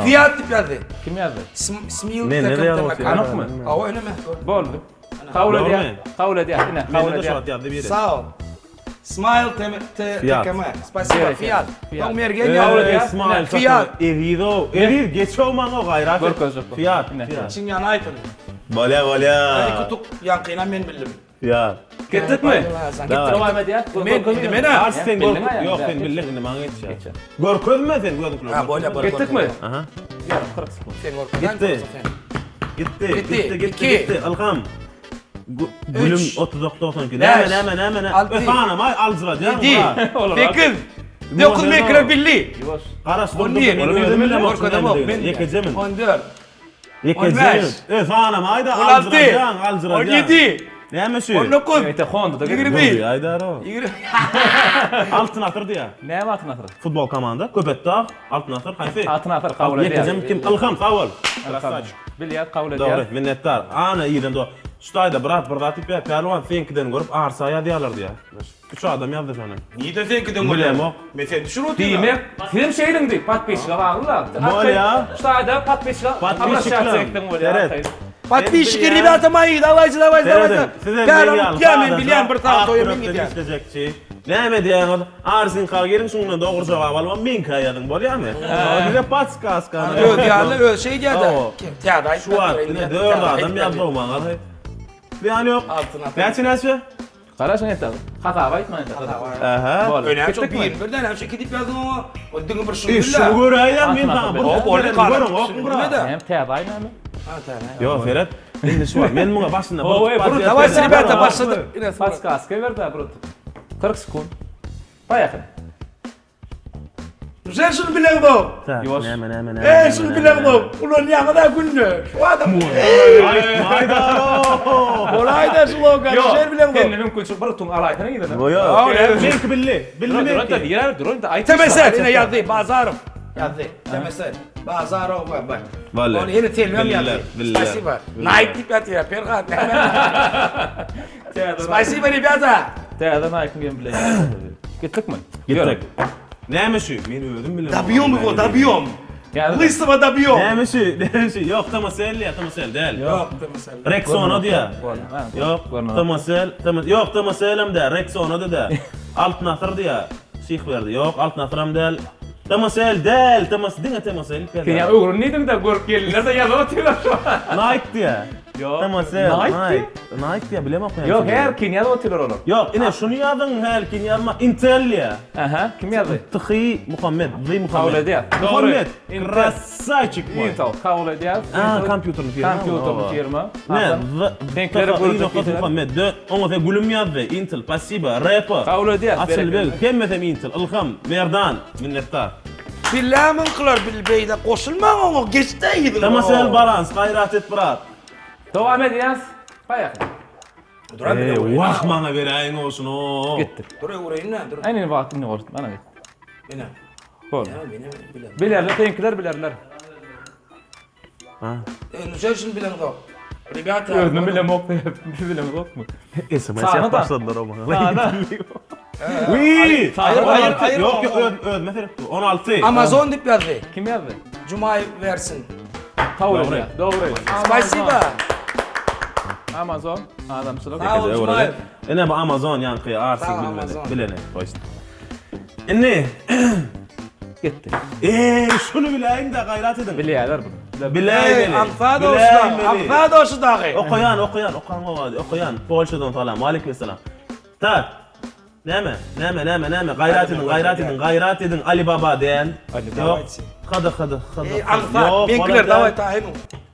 Fiat diýip ýazdy. Kim ýazdy? Smil Men ne ýazdy? Anokmy? Hawa, öneme. Boldy. Kabul edýär. Kabul edýär. Ine, kabul edýär. Sag ol. Smile T T TKM. Spasiba Fiat. Soň Mergen ýazdy. Smile Fiat. Eziz o. Eziz geç o maňa gaýrat. Görkezjek. Fiat. Içiň ýanaýsyn. Bolýa bolýa. Iki utuk ýaňkyna men bildim. Ýa. Gitdikmi? Dowam edýär. Men indi men Ars sen gör. Ýok sen bildiň indi maňa geçýär. Görkezme sen gözüňkini. Ha bolýa bolýa. Gitdikmi? Aha. Ýok 40 sekund. Sen görkezme. Gitdi. Gitdi. Gitdi gitdi gitdi. Ylham. Gülüm 39 92. Näme näme näme näme. Ösanam aý aljyradýaň. 8 9 metre billi. Ýuwaş. Garaş dur. 11 Görkezemok. Ýekeje men. 14 Ýekeje. E sanam aýda aljyradýaň, aljyradýaň. 17. Näme şu? 19. Ýete Honda-da 20. Aýdar o. 20. Altyn asyr diýýär. Näme Altyn asyr? Futbol komanda. Köpetdag, Altyn asyr haýsy? Altyn asyr kabul edýär. Ýekejem kim? Ylham sag bol. Krasawçik. Bilýär, kabul edýär. Dogry, minnetdar. Ana ýerden do. Şu taýda brat bir zat diýip, Pälwan seňkiden görüp arsa ýazýarlar diýýär. Üç adam ýazdy şony. Nirden seňkiden görýär? Bilemok. Men seni düşürip otyryn. Diýmek, sizem şeýdiň diý, podpisçige bagly-la. Bolýa. Şu taýda podpisçige Podpisçikler, seret. Podpisçiki rебята мои, давайте, давайте, давайте. Serediň, sizem Bäri men ýaly utýan men bilýän bir sagat ak toýa men ýürekden gidýän. işlejekçi. Näme edýäňiz? Arsinka giriň şuňdan dogry jogap alybam meňkä ýazyň bolýamy? Size podskaska. Öz ýaly öz şeý diýýär-de. Täze aýtma. Şu wagt ine dört adam ýazdy maňa. Zyýany ýok. Altyn asyr. Näçe näçe? Garaşyň entek. Hasaby aýtma entek. Aha. Boldy. Öňem şo Gitdikmi? birini birden hem şu iki diýip ýazdyň oňa. O diňe bir şuny E, bil-le. şuny göräýýän men Altyn saňa asyr bir berdi. Hop, ony görüň, garak. ok bura. Näme täze aý näme? Ha, täze. Ýok, seret. Indi şu bar. Men muňa başynda bir Oý, tupat Daway, ýazsam- rебята, başladyk. Ine, surat. Podskaska ber-dä, brut. 40 sekund. Poýehali. Sen şuny bileňzok. Tak, Ýuwaş. Näme, näme, näme. Ey näme, şuny näme, bileňzok. Ulanýaňyz-a günde. Şu adam. Aýtma, aýdaro. Bolaýda şu logan. Sen bileňzok. Sende mümkinçilik bir utuň alaýsana yzyna. Ýok, meňki bildi. Bildi Dur, dur, meňki. dur, dur, aýt. TMS ine ýazdy Bazarow. Ýazdy. TMS. Bazarow bar bar. Wale. Ony ýene telbem Bildiler, ýazdy. bildiler. Spasiba. Bildiler. Nike diýip ýatyr Perhat. Täze Spasiba rебята. Täze Nike-yň hem bilen. Gitdikmi? Gitdik. Näme şu? Men özüm bilemok. Dobýom его, dobýom. Ýa- Lysowa dobýom. Näme şu? Näme şu? Ýok, Tomasel diýýär, Tomasel däl. Ýok, Tomasel. Rexona diýýär. Ha, Ýok, görnenok. Tomasel, Tomas, ýok, Tomaselem däl, Rexona-da däl. Altyn asyr diýýär. Şyh berdi. Ýok, Altyn asyram däl. Tomasel däl, Tomas, diňe Tomasel. Sen ýa öwrendidiň-de görüp geldiler-de ýazyp otyrlar şu. Nike diýýär. Ýok. Tomasel, Nike Nike. Nike diýýär, bilemok näme. Ýok, her kim ýazyp otyrlar olar. Ýok, ine şuny ýazyň, hälkini ýazma. Intel diýýär. Aha, kim ýazdy? Tyhy Muhammet, Zy Muhammet. Kabul edýär. Muhammet, Intel. krassaçik moý. Intel, kabul edýär. A, kompýuterli firma. Kompýuterli firma. Ne, Seňkileri görjek Tyhy Muhammet, dö, oňa sen gülüm ýazdy. Intel, spasiba, Repo. Kabul edýär. Açylbeg, hemmesem Intel. Ylham, Merdan, minnetdar. Billämiňkiler bil beýle goşulmaň oňa geçde yzyna. Damasel balans, gaýrat et brat. Dowam edýäs. Baýaky. Duran Eý, bile öwreýin. wah maňa beräýiň o şuny. Gitdik. Dur öwreýin dur. Aýny wagt indi boldy. Mana git. Ine. Boldy. Ýa meni bilen. Bilerler, seňkiler bilerler. Ha. E, nüçe üçin bileňzok? Rебята. Özüni bilemok diýip, biz bilemzokmy? SMS Sana da. başladylar o maňa. Sana. Wiý! Aýyr, aýyr, aýyr. Ýok, ýok, öz özüme seretdi. 16. Amazon diýip ýazdy. Kim ýazdy? Jumaýew bersin. Kabul Dogry. edýär. Dogry. Spasiba. Amazon adamçylyk. Sag ol, Jumaýew. Ine bu Amazon ýaňky arsyň Sag ol, bilmedi. Amazon. Bileni. Toýst. Indi Gitdi. Eý, şuny biläýiň-de, gaýrat ediň. Bilýärler bunu. Biläýmeli. Aňsat oşda, aňsat oşy dagy. Okaýan, okaýan, okaň gowy, okaýan. Polşadan salam. Waleýkim salam. Tak. Näme? Näme, näme, näme? Gaýrat ediň, gaýrat ediň, gaýrat ediň. Alibaba däl. Alibaba. Ýok. Hada, hada, hada. Eý, aňsat. Meňkiler daway taýyn.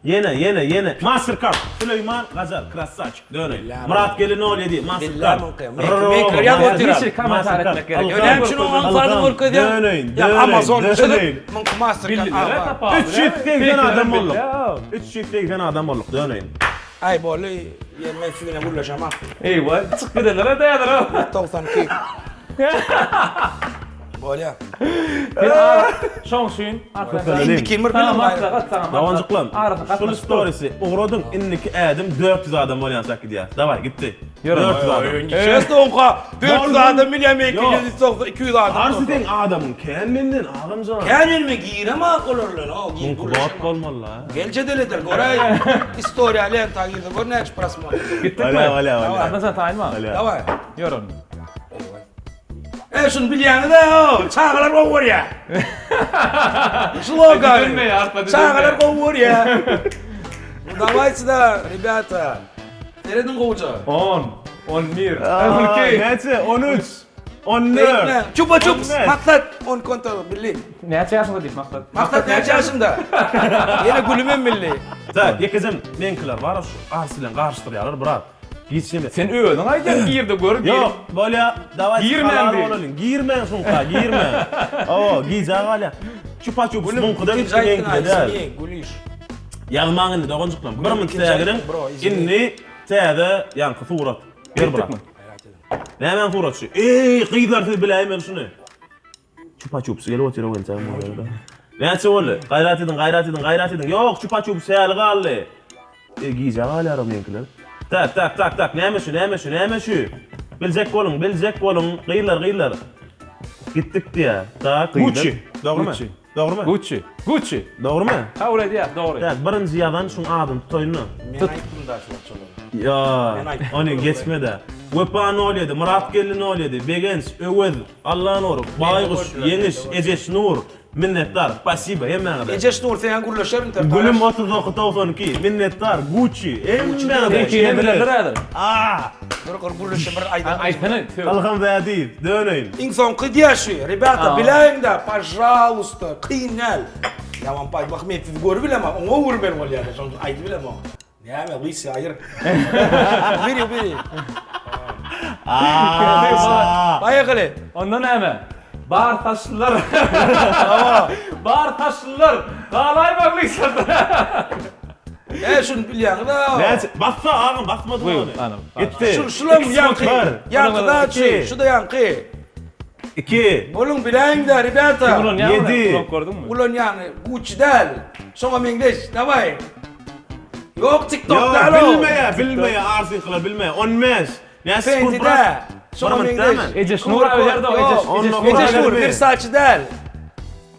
Ýene, ýene, ýene. Mastercard. Süleýman Gajar, krassaçik. Döneý. Myrat Gelin 07, Mastercard. Meňkiler ýazyp otyr. Hiç kommentar etmek gerek. Ýok, näme üçin oňa aňsady görkezýäň? Döneýin, Ýa döneýin, Amazon döneýin. çyzyp, muňky Mastercard. Bildiler tapawudy. 380 adam bolduk. Bildiler. 380 adam bolduk, döneýin. Aý boldy, ýa men siz bilen gürleşemok. Eýwa, çyk gidenler-ä dädir o. 92. Bolýa. Sen ara, şoň üçin Arslan Indi kim bir Saňa bilen maslahat, saňa maslahat. Doganjyklam, Arasy şul storiesi ugradyň, indiki ädim 400 adam bolýança gidýär. Daway, gitdi. Ýörün. 400 adam. Çesto onka 400 adam bilýän men Ýok. 290 200 adam. Arsy seň adamyň kän menden, agamjan. Kän elime giremok olar bilen, o girip Muňky bot gürleşemok. bolmaly-la. Gel jedel eder, göräý. Istoriýa lenta girdi, gör näçe prosmotr. Gitdikmi? Bolýa, bolýa, bolýa. Arslan sen taýynmy? Bolýa. Daway. Ýörün. E şuny bilýäňiz-ä, o, çagalar gowy görýär. Slogan. Düzelmeýär, arpa düzelmeýär. Çagalar gowy görýär. Давайте da, rебята. Serediň gowuja. 10, 11, 12. Näçe? 13, 14. Beýtme. Çupa çups. 15. Maksat 10 konta billi. Näçe ýaşyňda diýip maksat? Maksat näçe ýaşynda? Ýene gülümem milli. Tak, ýekejem meňkiler bar şu ars bilen garyşdyrýarlar, brat. Giç ýeme. Sen özüň aýdýaň girde gör gir. Ýok, bolýa, daway Girmäň halal diý. bolalyň. Girmäň şuňka, girmäň. Hawa, gijä galýa. Çupa çups muňkyda gitdi, meňkide däl. Gülüş. Ýazmaň indi doganjyklarym. Bir münt ikinji sägiriň. aýtdym, bro, izin. Indi täze ýaňky surat. Ber brat. Gitdikmi? Nämäň suraty şu? Eý, gyzlar siz biläýmeli şuny. Çupa çups gelip otyr o entägem bolýar-da. Näçe boldy? Gaýrat ediň, gaýrat ediň, gaýrat ediň. Ýok, çupa çups häli galdy. E, gijä galýar o meňkiler. Tak, tak, tak, tak, näme şu, näme şu, näme şu? Biljek boluň, biljek boluň, gyzlar, gyzlar. Gitdik diýýär. Tak, Gucci. Dogrumy? Gucci. Dogrumy? Gucci. Gucci. Dogrumy? Kabul edýäs, dogry. Tak, birinji ýazan şuň adyny tutaýyn-da. Men aýtdym da şu wagt şolary. Ýa, Men aýtdym. ony geçme-de. Wepa 07, Myratgeldi 07, Begenç, Öwez, Allanur, Baýguş, Ýeňiş, Ejeşnur, minnetdar, spasiba hemmäňize. Ejeşnur sen gürleşerin te. Gülüm 39 92, minnetdar, Gucci, hemmäňize. Seňkini bilerler häzir. Aa! Dur gur gürleşe bir aýdan. Aýtsana, söz. Ylham Zädiýew, döneýin. Iň soňky diýä şu. Rебята, biläýiň-de, pažaluysta, kyn däl. Ýa vam pay, bak men sizi görüp bilemok, oňa görmeli bolýar-da, şonuň üçin aýdyp bilemok. Näme, lysy aýyr. Uberi, uberi. Aa! Baýagyly. Onda näme? Bar saçlylar. Bar saçlylar. Galaýmaň lysada. E, şuny bilýäňiz-ä. Näçe? Bassa agam, basmadyň ony. Ana, Gitdi. Şu, şulam ýaňky. Ýaňky da şu, şu da ýaňky. 2. Boluň biläýiňdä, rebýata. Kim ulanýar ony? Ýedi. Ulanyp gördüňmi? Ulanýany Gucci däl. Şoňa meňzeş. Daway. Ýok TikTok Ýok, däl o. bilmeýär, bilmeýär, Arsyňkylar bilmeýär. 15. Näçe sekund Fendi brat? dä. Şoňa Bir minut meňzeş. dämi? Ejeş Nur abi berdi o, Ejeş. Ýok, Ejeş onda Nur Ejeş abi Nur berdi. Versace däl.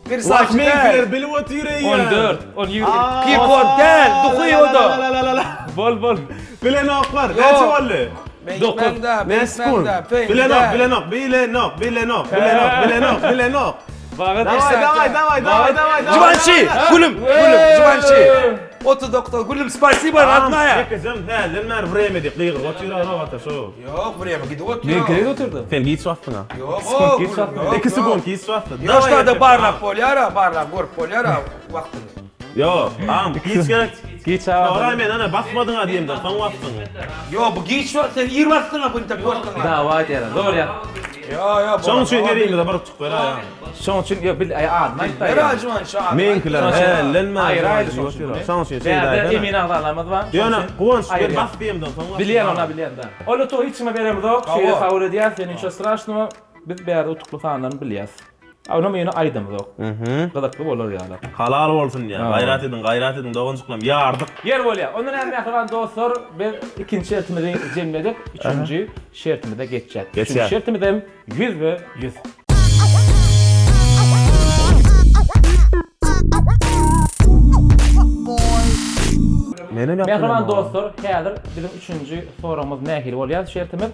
Wah, Versace meňkiler däl. bilip otyr eýýäm. 14, 17. Keyboard däl, duhy o da. Bol bol. Bilenoklar. Näçe boldy? Beýtmäň-dä, Näçe sekund? beýtmäň-dä, Fendi Bilenok, däl. bilenok, bilenok, bilenok, bilenok, bilenok, bilenok. Bagat. Daway, daway, daway, daway, daway, daway. Givenchy, gülüm, gülüm, Givenchy. 39, gülüm, spasibo, rodnaya. Ýekejem hälden bäri vremya diýip gygyryp otyr arabata şu. Ýok, vremya gidip otyr. Men gerek otyrdy. Sen giç basdyň-a. Ýok, Sekund o, giç gülüm, basdy. ýok, 2 ýok. sekund giç basdy. Ýoşda-da barlap bolýar-a, barlap görüp bolýar-a wagtyny. Ýok, agam, giç gerek. Giç Soraý aga. men ana basmadyň-a diýemde, soň basdyň. Ýok, bu giç wagt, sen ir basdyň-a, bu intek wagtyňa. Dawa edýärler. Zor ýa. Ýok, ýok. Şoň üçin herimize bir utuk ber aýa. Şoň üçin ýok bil aý adyny aýtdy. Ber ajman şu adyny. Meňkiler hällenmän. Aýry aýry şoň üçin. Şoň üçin şeýle Bärde aýtsana. emin agzalarymyz bar. Ýöne Guwanç Aýry. men bas diýemden soň basdyň. Bilýän ona bilýän da. Ol utugy hiç kime beremizok. Şeýle Hawa. kabul edýäs. Ýöne niço straşnogo. Biz bärde utukly sanlaryny bilýäs. Onam ýöne aýdamyzok. Gyzykly bolar ýaly. Halal bolsun diýýän. Gaýrat ediň, gaýrat ediň doganjyklarym. Ýardyk. Ýer bolýar. Onda näme mähriban dostlar, biz ikinji şertimizi jemledik. Üçünji şertimize geçjek. Üçünji şertimiz hem 100 we 100. Menem ýapdym. Mähriban dostlar, häzir biziň üçünji soragymyz nähili bolýar şertimiz?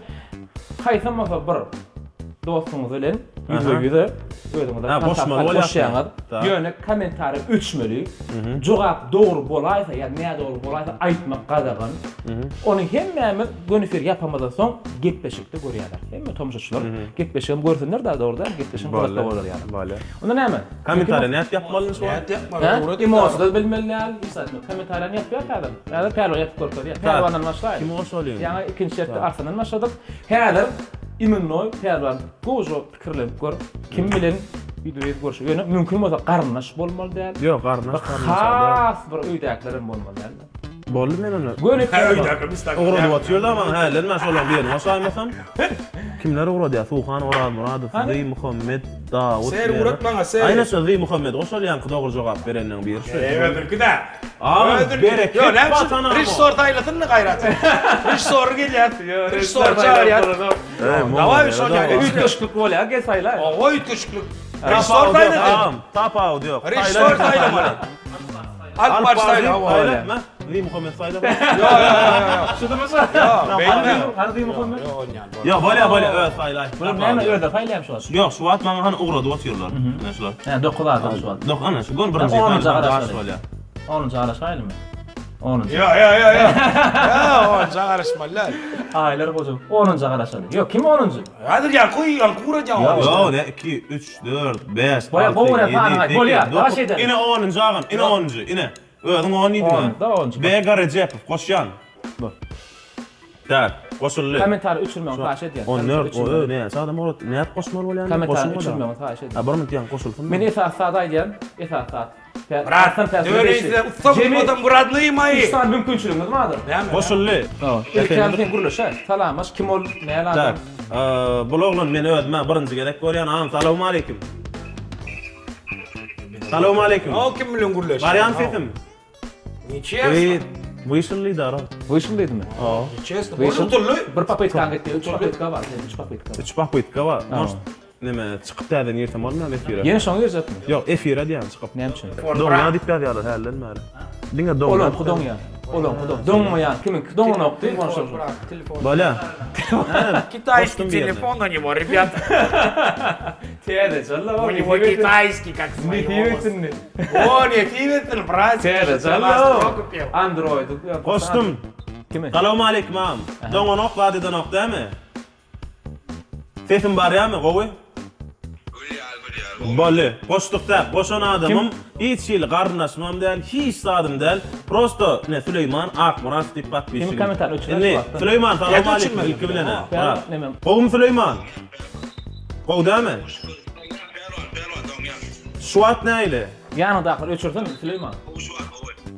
Haýsam bolsa bir dostuňyz bilen ýüzbe-ýüze özüňize Ha, goşmaly bolýar. goşýaňyz. Ýöne kommentariý öçmeli. Jogap dogry bolaýsa ýa nädogry bolaýsa aýtmak gadagan. Ony hemmämiz göni efir ýapamyzdan soň gepleşikde görýärler. Hemme tomaşaçylar gepleşigem görsünler da dogry däl, gepleşigiň gyzykly bolar ýaly. Bolýar. Onda näme? Kommentariýa nädip ýapmalyny şu wagt? Nädip ýapmaly? Emoji-da bilmeli däl, hiç zat ýok. Kommentariýany ýapýar häzir. Häzir Pälwan ýapyp görkezýär. Pälwandan başlaýyn. Kimi goşalyň? Ýaňy ikinji şertde Arslandan başladyk. Häzir imennoý Pälwan gowja pikirlenip gör. Kim bilen ýüzbe-ýüz görüşip. Ýöne mümkin bolsa garyndaş bolmaly däl. Ýok, garyndaş garyndaş däl. Has bir öýdäkilerem bolmaly däl. Boldy men onda. Göni Öýdäki biz tak. Ugradyp otyrda maňa häli men şolaryň birini goşaýmasam. Kimler ugradýar? Suhan Orazmyradow, Zy Muhammed, Dawut. Ser ugrat maňa ser. Aýna şo Zy Muhammed goşalýanky dogry jogap berenleň biri şu. Eý özüňki-dä. Agam bereket Ýok, näme üçin? Watan agam. Režissor saýlasynmy gaýrat? Režissory gelýär. Režissory çagyrýar. Daway şol ýaly. Üýtgeşiklik bolýar, gel saýla. Owa üýtgeşiklik. Režissor saýlasyn. Tapawudy ýok. Režissor saýlamaly. Alyp baryş saýla. Saýla. Zy Muhammed saýla. Ýok, ýok, ýok, ýok. Şudumy şu? Ýok, beýtme. Hany Zy Muhammed? Ýok, onýan. Ýok, bolýar, bolýar, öz saýlaý. Bular näme özleri saýlaýarmy şu wagt? Ýok, şu wagt maňa hany ugradyp otyrlar. Ine şular. Hä, 9 adam şu wagt. Dok, ana şu gön birinji Onunja garaş garaşaly. bolýar. Onunja garaşaýlymy? Onunja. Ýok, ýok, ýok, ýok. Ýok, onunja garaşmaly däl. Aýlar goja. Onunja garaşaly. Ýok, kim onunjy? Häzir ýaňky ýaňky ugradýan Ýok. onunjy. Ýok, ne 2, 3, 4, 5, 6, Bolýar, gowy 7, sanyň aýt. 8, Bolýar, 9. daş edelim. Ine onunjy agam, ine onunjy, ine. Özüň on diýdiň. On, da onunjy. Bega Rejepow, goşýan. Bor. Tak, goşuldy. Kommentariý öçürmegiňi haýyş edýän. 14, o ö, näçe adam ugratdy? Nädip goşmaly bolýar? Kommentariý öçürmegiňi haýyş edýän. Ha, bir minut ýaňy goşulsyn. Men esasy zady aýdýan, esasy zat. Brat, döreýse ussa bolmadam bu rodnyý moýi. Üç sany mümkinçiligiňiz bardyr. Näme? Goşuldy. Ilki sen gürleşä. Salamyş, kim ol, näl adam? Tak. Bul oglan men özüm-ä birinji gezek görýän. Agam, salowmaleýkim. Salowmaleýkim. O kim bilen gürleşýär? Barýan sesim. Niçes? Wyşyl diýdi ara. Wyşyl diýdimi? Ha. Niçes? Utuldy. Bir popytkaň gitdi, üç popytka bar, senin üç popytka. Üç popytka bar. Может, neme çykyp täzeden girsem bolmaýarmy efire? Ýene şoňa girjekmi? Ýok, efire diýýän çykyp. Näme üçin? Doňýar diýip ýazýarlar hälden bäri. Diňe doňýar. Olaňky doňýar. Olaňky doň. Doňmaýan kimiňki doňanokdy? Telefon. Bolýa. Китайский телефон у него, ребята. Täze jalla У него китайский, как Nesip etsin. O, nesip etsin, brat. Täze jalla. Android. Goşdum. Kimi? Salowmaleýkim agam. Doňanok zat edenok dämi? Sesim barýamy gowy? Boldy. Goşduk däp. Goşan adamym hiç hili garyndaşymam däl, hiç zadym däl. Prosto ine Süleýman Akmyrat diýip podpisçigim. Kim kommentariý öçürer Indi şu wagtda? Süleýman Nädip salowmaleýkim öçürmedi? ilki bilen-ä. Bäri Brat. nemem. Gowumy Süleýman? Gowy dämi? Şu wagt nähili? Ýanyňdakylar öçürsin Süleýman.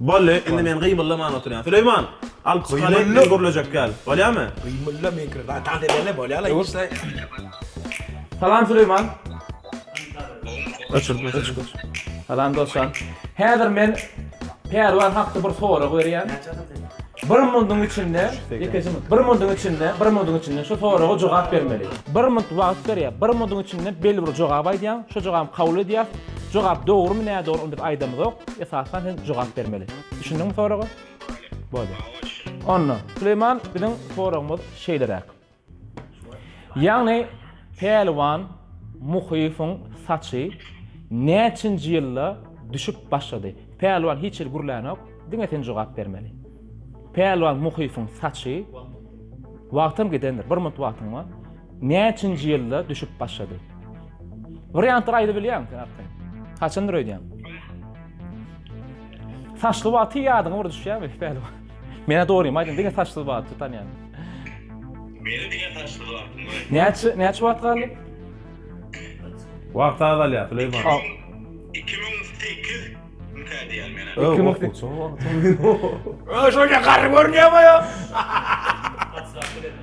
Boldy, indi men gymyldaman oturýan. Süleýman, alyp çykaly, men gürlejek gel. Bolýamy? Gymylda meňki. Tans edeli bolýa-la işle. Salam Süleýman. Öçür, öçür. Salam dostlar. Häzir men Pälwan hakda bir sorag berýän. Bir munduň içinde, ýekeje munt, bir munduň içinde, bir munduň içinde şu soraga jogap bermeli. Bir munt wagt berýär. Bir munduň içinde belli bir jogap aýdýaň, şo jogaby kabul edýäs. Jogap dogrumy, nädogry ony biz aýdamyzok. Esasan sen jogap bermeli. Düşündiňmi soraga? Bolýar. Onda, Süleýman biziň soragymyz şeýleräk. Ýagny Pälwan Muhyýewiň saçy näçinji ýylda düşüp başlady? Pälwan hiç hili gürlänok, diňe sen jogap bermeli. Pälwan Muhyýewiň saçy wagtam gidendir, bir minut wagtyň bar. Näçinji ýylda düşüp başlady? Wariantlary aýdybilýäňmi sen arkaýyn? Haçandyr öýdýäň? Saçly wagty ýadyňa bir düşýärmi Pälwan? Menä dogrymy aýdyň, diňe saçsyz wagty tanýan. Meni diňe saçsyz wagtym bar. Näçe näçe wagt galdy? Wagt azalýar Süleýman. 2008 mükä diýýän menä. 2008. Ö, şonça garry görünýärmi ýa?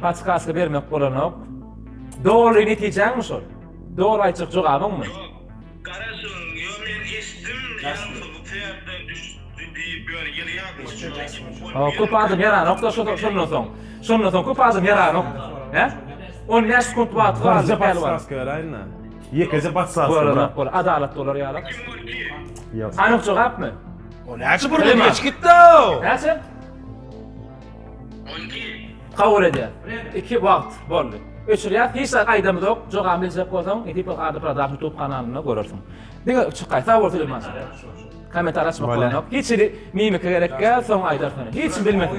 Paçkasyny bermek bolanok. Dogry netijäňmi şol? Dogry aýtjak jogabyňmy? Ýok. Garaşyň, ýo men eşitdim, ýaňky bu sebäpden düşdi diýip, ýöne ýyly ýadyma düşmedi. Hawa, köp adam ýaranok-da şondan soň. Şondan soň köp adam ýaranok. Hä? 15 sekunt wagty galdy Birje pälwan. podskaska beräýin-dä. Ýekeje podskaska. Bolanok bol, adalatly bolar ýaly. Ýok. Anyk jogapmy? O näçe bir geç gitdi-ow? Näçe? 12. Kabul edýär. Iki wagt boldy. Öçürýäs, hiç zat aýdamyzok. Jogabyny biljek bolsaň, Nesip bolsa Ady Production YouTube kanalynda görersiň. Diňe çykaý. Sag bol Süleýman. Kommentariý açmak bolanok. Hiç hili mimika gerek däl, soň aýdarsyň. Hiç kim bilmesin.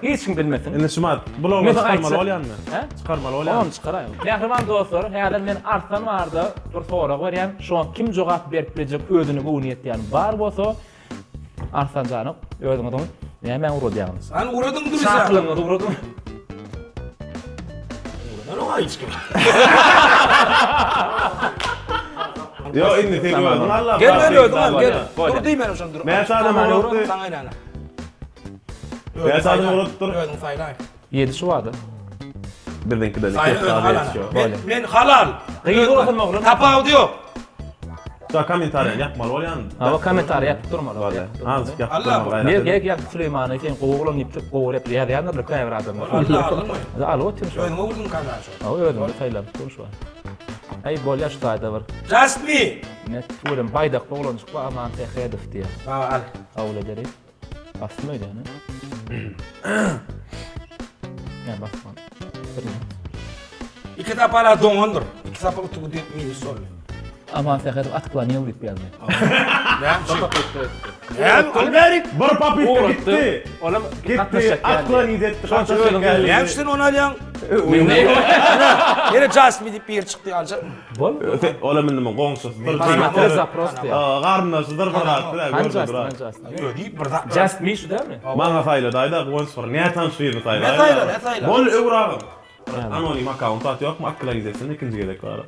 Hiç kim bilmesin. Indi şumat, blogy çykarmaly bolýanmy? Hä? Çykarmaly bolýanmy? Ony çykaraýyn. Mähriban dostlar, häzir men Arslan barada bir sorag berýän. Şoňa kim jogap berip biljek özüne göwni ýetýän bar bolsa, Arslan janyk, özüňiziň nämäňi ugradýaňyz? Sen ugradyň dürüst. Çakylygyňyzy ugradyň. Ugradan oňa hiç kim. Ýok, indi sen özüň alla. Gel men özüm al, gel. Dur diýmen şony dur. Näçe adam ugratdy? Saňa ýana. Näçe adam ugradypdyr? Özüň saýlaý. Ýedi şu bada. Biziňkiden Saýla iki özüň az al. ýetişiyor. Men, men halal. Gyz bolasyn oglan. Tapawudy ýok. Da kommentariýany ýapmaly bolýan. Hawa kommentariýa ýapyp durmaly. Bolýar. Azajyk ýapyp Allah durmaly. Ne gerek ýa Süleýmany sen gowy oglan diýip gowy rep ýazýandyrlar käbir adamlar. Allah aldyňmy? Alyp otyryn şu. Özüňe urduň kamera şu. Hawa özüm saýlap dur şu. Aý bolýar şu taýda bir. Just me. Ne tüweleme baýdakly oglanjyk bar Aman Sähedow diýýär. Baba al. Kabul edeli. Basdym öýdýän. Ýa basman. Bir minut. Iki sapara doňandyr. Iki sapa utugy diýip minus boldy. Aman Sähedow atklonil diýip ýazdy. Näme üçin? Näme? Al bärik. Bir popytka gitdi. Olam Gitdi. Atklonit etdi. Şonça özüň Näme üçin sen ony alýaň? Ýene just me diýip biri çykdy aljakmy? Bol. Olam indi muň goňşusydyr. Paýmatlar zapros diýýär. Garyndaşydyr bir zatdyr. Hany just, hany just. Özi bir zat. Just me şu dälmi? Maňa saýla daýda Guwanç bir nätanyş birini saýla. Ne saýla, ne saýla? Bol öwür agam. Anonim akkaunt zat ýokmy? Aklyna gidetsin ikinji gezek bara.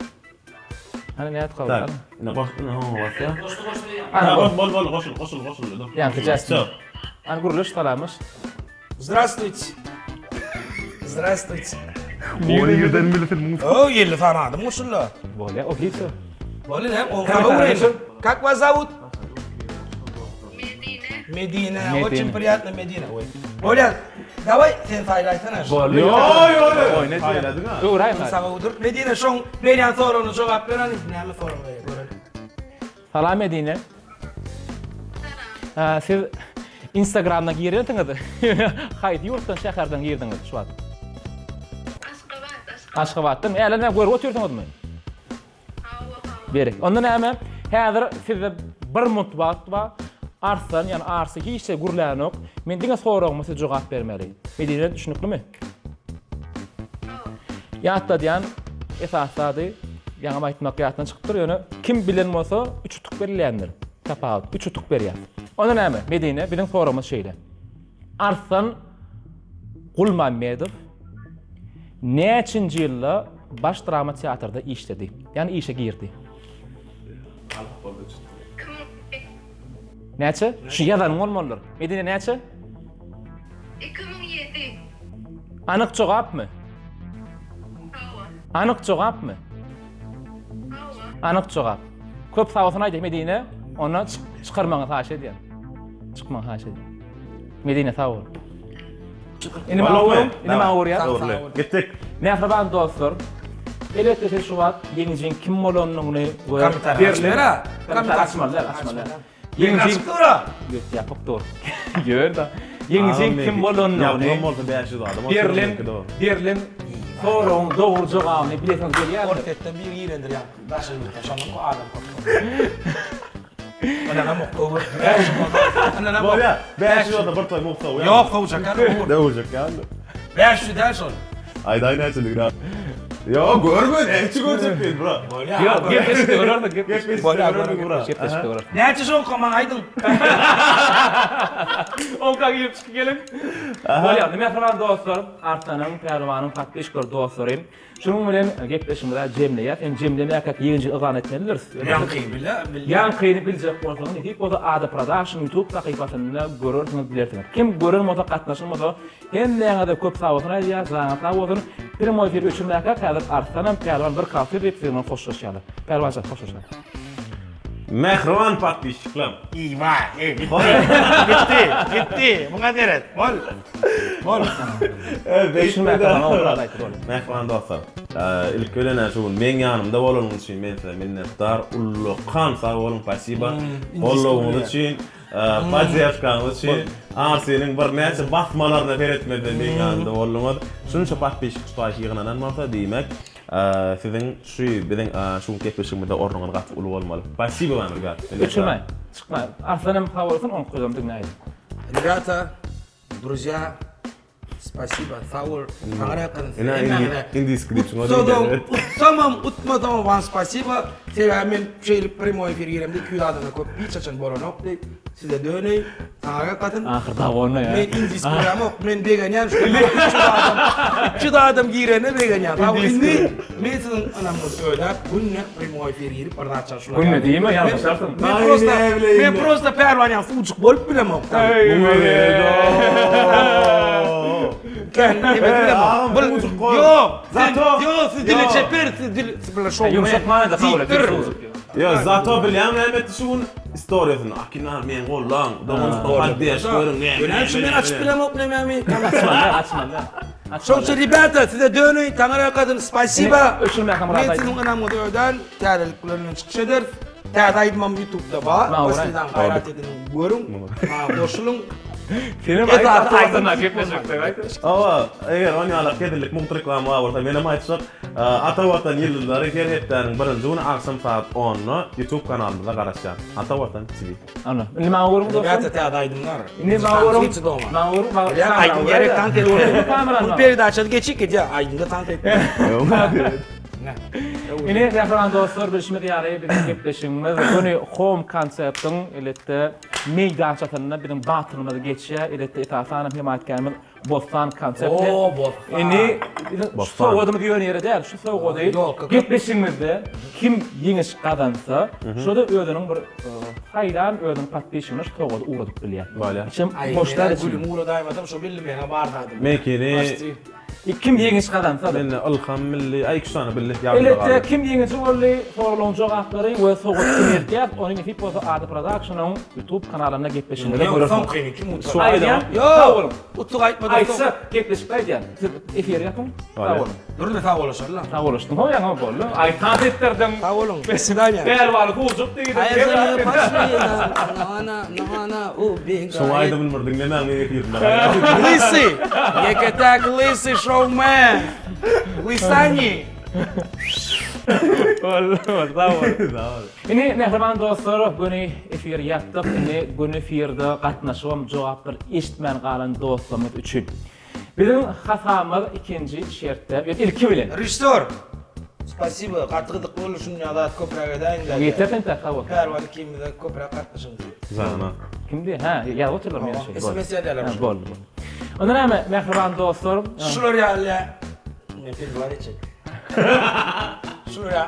Hany nädip kabul Tak. edin? Ine goş, ine hoňa basýa. Goşdy goşdy. Ana bol bol bol goşul goşul goşul. Ýaňky just. Hany gürleş salamyş. Здравствуйте. Здравствуйте. Ony ýerden bilsin muň. O 50 sany adam goşuldy. Bolýa, oficer. Bolýa, näme? On habar Как вас зовут? Medine. Medine. Очень приятно, Medine. Oý. Bolýa, давай sen saýlaýsana. Bolýa. Ýo, ýo, ýo. Saýladyň ha. Öwräý. Saňa udur. Medine şoň berýän soragyna jogap ber hany. Näme sorag berýär görelim. Salam Medine. Salam. Siz Instagramdan girensiňiz. Haýsy ýurtdan, şäherden girdiňiz şu wagt? Aşgabat, Aşgabat. Aşgabatdan. Äle näme görüp otyrsyňyzmy? Hawa, hawa. Berek. Onda näme? Häzir sizde bir munt wagt bar. Arslan, ýagny Arsy hiç şey gürlänok. Men diňe soragyma siz jogap bermeli. Medine düşüniklimi? Hawa. Ýatladýan esasy zady, ýaňam aýtmak ýatdan çykypdyr, ýöne kim bilen bolsa üç utuk berilýändir. Tapawut, üç utuk berýär. Onda näme, Medine, biziň soragymyz şeýle. Arslan Gulmammedow näçinji ýylda Baş drama teatrda işledi? Ýagny işe girdi. Näçe? Şu ýazanyň bolmalydyr. Medine näçe? 2007. Anyk jogapmy? Hawa. Anyk jogapmy? Anyk jogap. Köp sag bolsun aýdýar Medine. Onda çykarmagyňy haýyş edýän. Çykmagyňy haýyş edýän. Medine sag bol. Indi maňa uruň, indi maňa urýar. Dogry. Gitdik. Mähriban dostlar, elbetde siz şu wagt ýeňijiň kim bolanyny we berlen kommentariý açmaly däl, açmaly däl. Ýeňijiň açyk dur-a. Göt ýapyk dur. Ýör-de. Ýeňijiň kim bolanyny Ýapyk bolsa 500 adam berlen berlen soragyň dogry jogabyny bilesiňiz gelýärmi? Orsýetden biri girendir ýaňky daşary ýurtdan şondan köp adam köp. Ynanamok öwür. 500 bolsa. Ynanamok. Bolýar. 500 bolsa bir toý mugt sowýar. Ýok sowjak ýaly öwür. Döwjek ýaly. 500 däl şol. Aýdaý näçeligini. Ýok görme näçe görjek diýdi bro. Bolýar. Ýok gepleşikde görersiň gepleşikde. Bolýar bro. Gepleşikde görersiň. Näçe şoňka maňa aýdyň. Oňka girip çykyp geliň. Bolýar. Mähriban dostlar, Arslanyň, Pälwanyň podpisçikleri dostlary. Şunuň bilen gepleşigimizi jemleýäs. Indi jemlemäkäk ýeňiji yglan etmelidiris. Ýaňkyny bile, bilýän. Ýaňkyny biljek bolsaňyz, nesip bolsa Ada Production YouTube sahypasynda görersiňiz, bilersiňiz. Kim gören bolsa, gatnaşan bolsa, hemmäňize köp sag bolsun aýdýas, janyňyz sag bolsun. Primoý efiri öçürmäkäk häzir Arslanam, Pälwan bir kafir diýip siziň bilen hoşlaşýarlar. Pälwanjan hoşlaşaly. Mähriban podpisçiklerim. Iwa, e, gitdi. Gitdi, gitdi. Muňa seret. Bol. Bol. Mähriban dostlar, ilki bilen şu gün meň ýanymda bolanyňyz üçin men size minnetdar. Ullakan sag boluň, spasiba. Goldawyňyz üçin, podderşkaňyz üçin. Arsynyň birnäçe basmalaryna seretmezden meň ýanymda bolduňyz. Şunça podpisçik şu ýygnanan bolsa, diýmek, Siziň şu biziň şu günki gepleşigimizde ornuňyz gaty uly bolmaly. Spasibo wam rебят. Öçürmäň. Çykmaň. Arslanam sag bolsun, oňki sözem diňläýin. Ребята, друзья, спасибо, sag bol. Saňa ýakyn. Ine indisky diýip şuňa diýýär. Utsamam, utmasamam wam spasibo. Sebäbi men şeýle primoý efir giremde 200 adamdan köp hiç haçan bolanokdy. Size döneýin. Saňa ýakasyn. Ahyr dawolna ýa. Men inlis göremok. Men begenýän şu 300 adam. 300 adam girene begenýän. Sag bol. Indi men siziň ynamyňyzy ödäp, günde primoý efir girip bir zat çalşyp. Günde diýme ýalňyşarsyň. Men prosta men prosta pälwan ýaly suwjuk bolup bilemok. Ýok. Ýok, siz dile çeper, siz dil Ýumşak manyda kabul et. Ýok, zato bilýäňmi näme etdi şu gün? Istoriýasyny Akinar meni gollaň, doganjykdan podderşka görüň näme. Näme üçin men açyp bilemok nämemi? Açmaly, açmaly. Şoň üçin rебята size döneýin taňry ýalkasyn spasiba. Öçürmäkä Myrat Men siziň ynamyňyzy ödän täzelik bilen çykyş ederis. Täze aýdymam ýutubda bar. Başlaýdan gaýrat ediň görüň. Maňa goşulyň. Senem aýt awtoruna gepleşikde aýt. Hawa, eger on ýalak hezillik mugt reklama bar bolsa menem aýtjak. Ata Watan ýyldyzlary her hepdäniň birinji güni agşam sagat onda Youtube kanalymyzda garaşýar. Ata Watan TV. Ana, indi maňa görüň dostlar. Rебята täze aýdymlar. Indi maňa görüň. Maňa görüň. Bilýän aýdym gerek tans edip. Bu peredaçada geçik gidýär. Aýdymda tans et. Ine mähriban dostlar bilşimiz ýaly biziň gepleşigimiz göni Home konseptiň elbetde meýdançasynda biziň batylymyz geçýär. Elbetde esasan hem hemaýatkärimiz Bossan konsepti. Oo, Bossan. Indi biziň şu sowgadymyz ýöne ýere däl. Şu sowgady gepleşigimizde kim ýeňiş gazansa, şo-da özüniň bir saýlan özüniň podpisçigine şu sowgady ugradyp bilýär. Bolýar. Içem boş däl içi. Gülümi ugradaýmasam şo bildi meňe bar zadym. Mekini Kim ýeňiş gazansa-da. Mende Ylham milli, aý iki sany billi ýadymda galdy. Elbetde kim ýeňiji boldy, soraglaryň jogaplary we sowgat kim eltýär, ony nesip bolsa Ada Productionyň YouTube kanalynda gepleşigimizde Ýok, görersiňiz. soňkyny kim utar? Aýdýan, Ýok, sag boluň. Utuk aýtmadan soň. Aýtsak, gepleşikde aýdýan. Siz efiri ýapyň. Sag boluň. Dur-da sag bolaşaly-la. Sag bolaşdyň. Ho ýaňy boldy. Aý tans etdirdiň. Sag boluň. Do swidaniýa. Pälwany suwjuk diýdiň. Şoň aýdymyny bir diňlemäň meň efirimde. Lysy! Ýeke-täk lysy şoumen! Lysani! Boldy, boldy, sag bol. Sag bol. Indi mähriban dostlar, göni efiri ýapdyk. Indi göni efirde gatnaşybam jogaplar eşitmän galan dostlarymyz üçin. Biziň hasabymyz ikinji şertde, ýöne ilki bilen. Režissýor! Spasibo, gaty gyzykly boldy şunýa zat köpräk edäýiň-dä. Ýeter entek sag bol. Pälwan ikimize köpräk gatnaşyň. Jana. Kimdi? Hä, ýazyp otyrlar meni şeý. SMS ýazýarlar. Hä, boldy, boldy. Onda näme, mähriban dostlar. Şular ýaly men perewar etjek. Şular ýa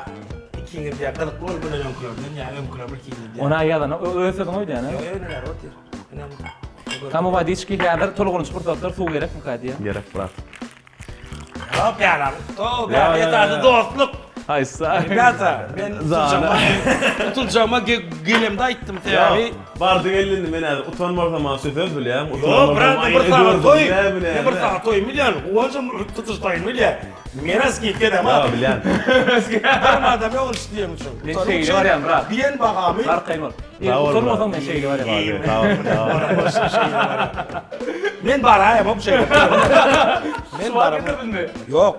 ikiňiz ýa gyzykly boldy bundan öňkülerden ýa öňküler bir hili diýýär. Ona ýazana öz sözüňi öýdýän, hä? Ýok, öýleler otyr. Kamu wadiçki häzir tolgunyş pursatlar suw gerekmika diýýär. Gerek brat. Ýok ýalan. To, esasy dostluk. Haýsy? Rебята, men utuljagyma, utuljagyma gelemde aýtdym sebäbi. Bardy geldi indi men häzir utanmasam maňa şu söz bilýäň. Ýok, brat, men bir sagat toý. Men bir sagat toýumy bilýän. Guwanjam tutuş toýuny bilýär. Men skidka edemok. Ýok, bilýän. Bir adam ýok ol diýen üçin. Men şeýle barýan, brat. Diýen bahamy. Arkaýyn bol. Utanmasaň men şeýle barýan. Sag bol. Men baraýamok şeýle. Men baramok. Ýok.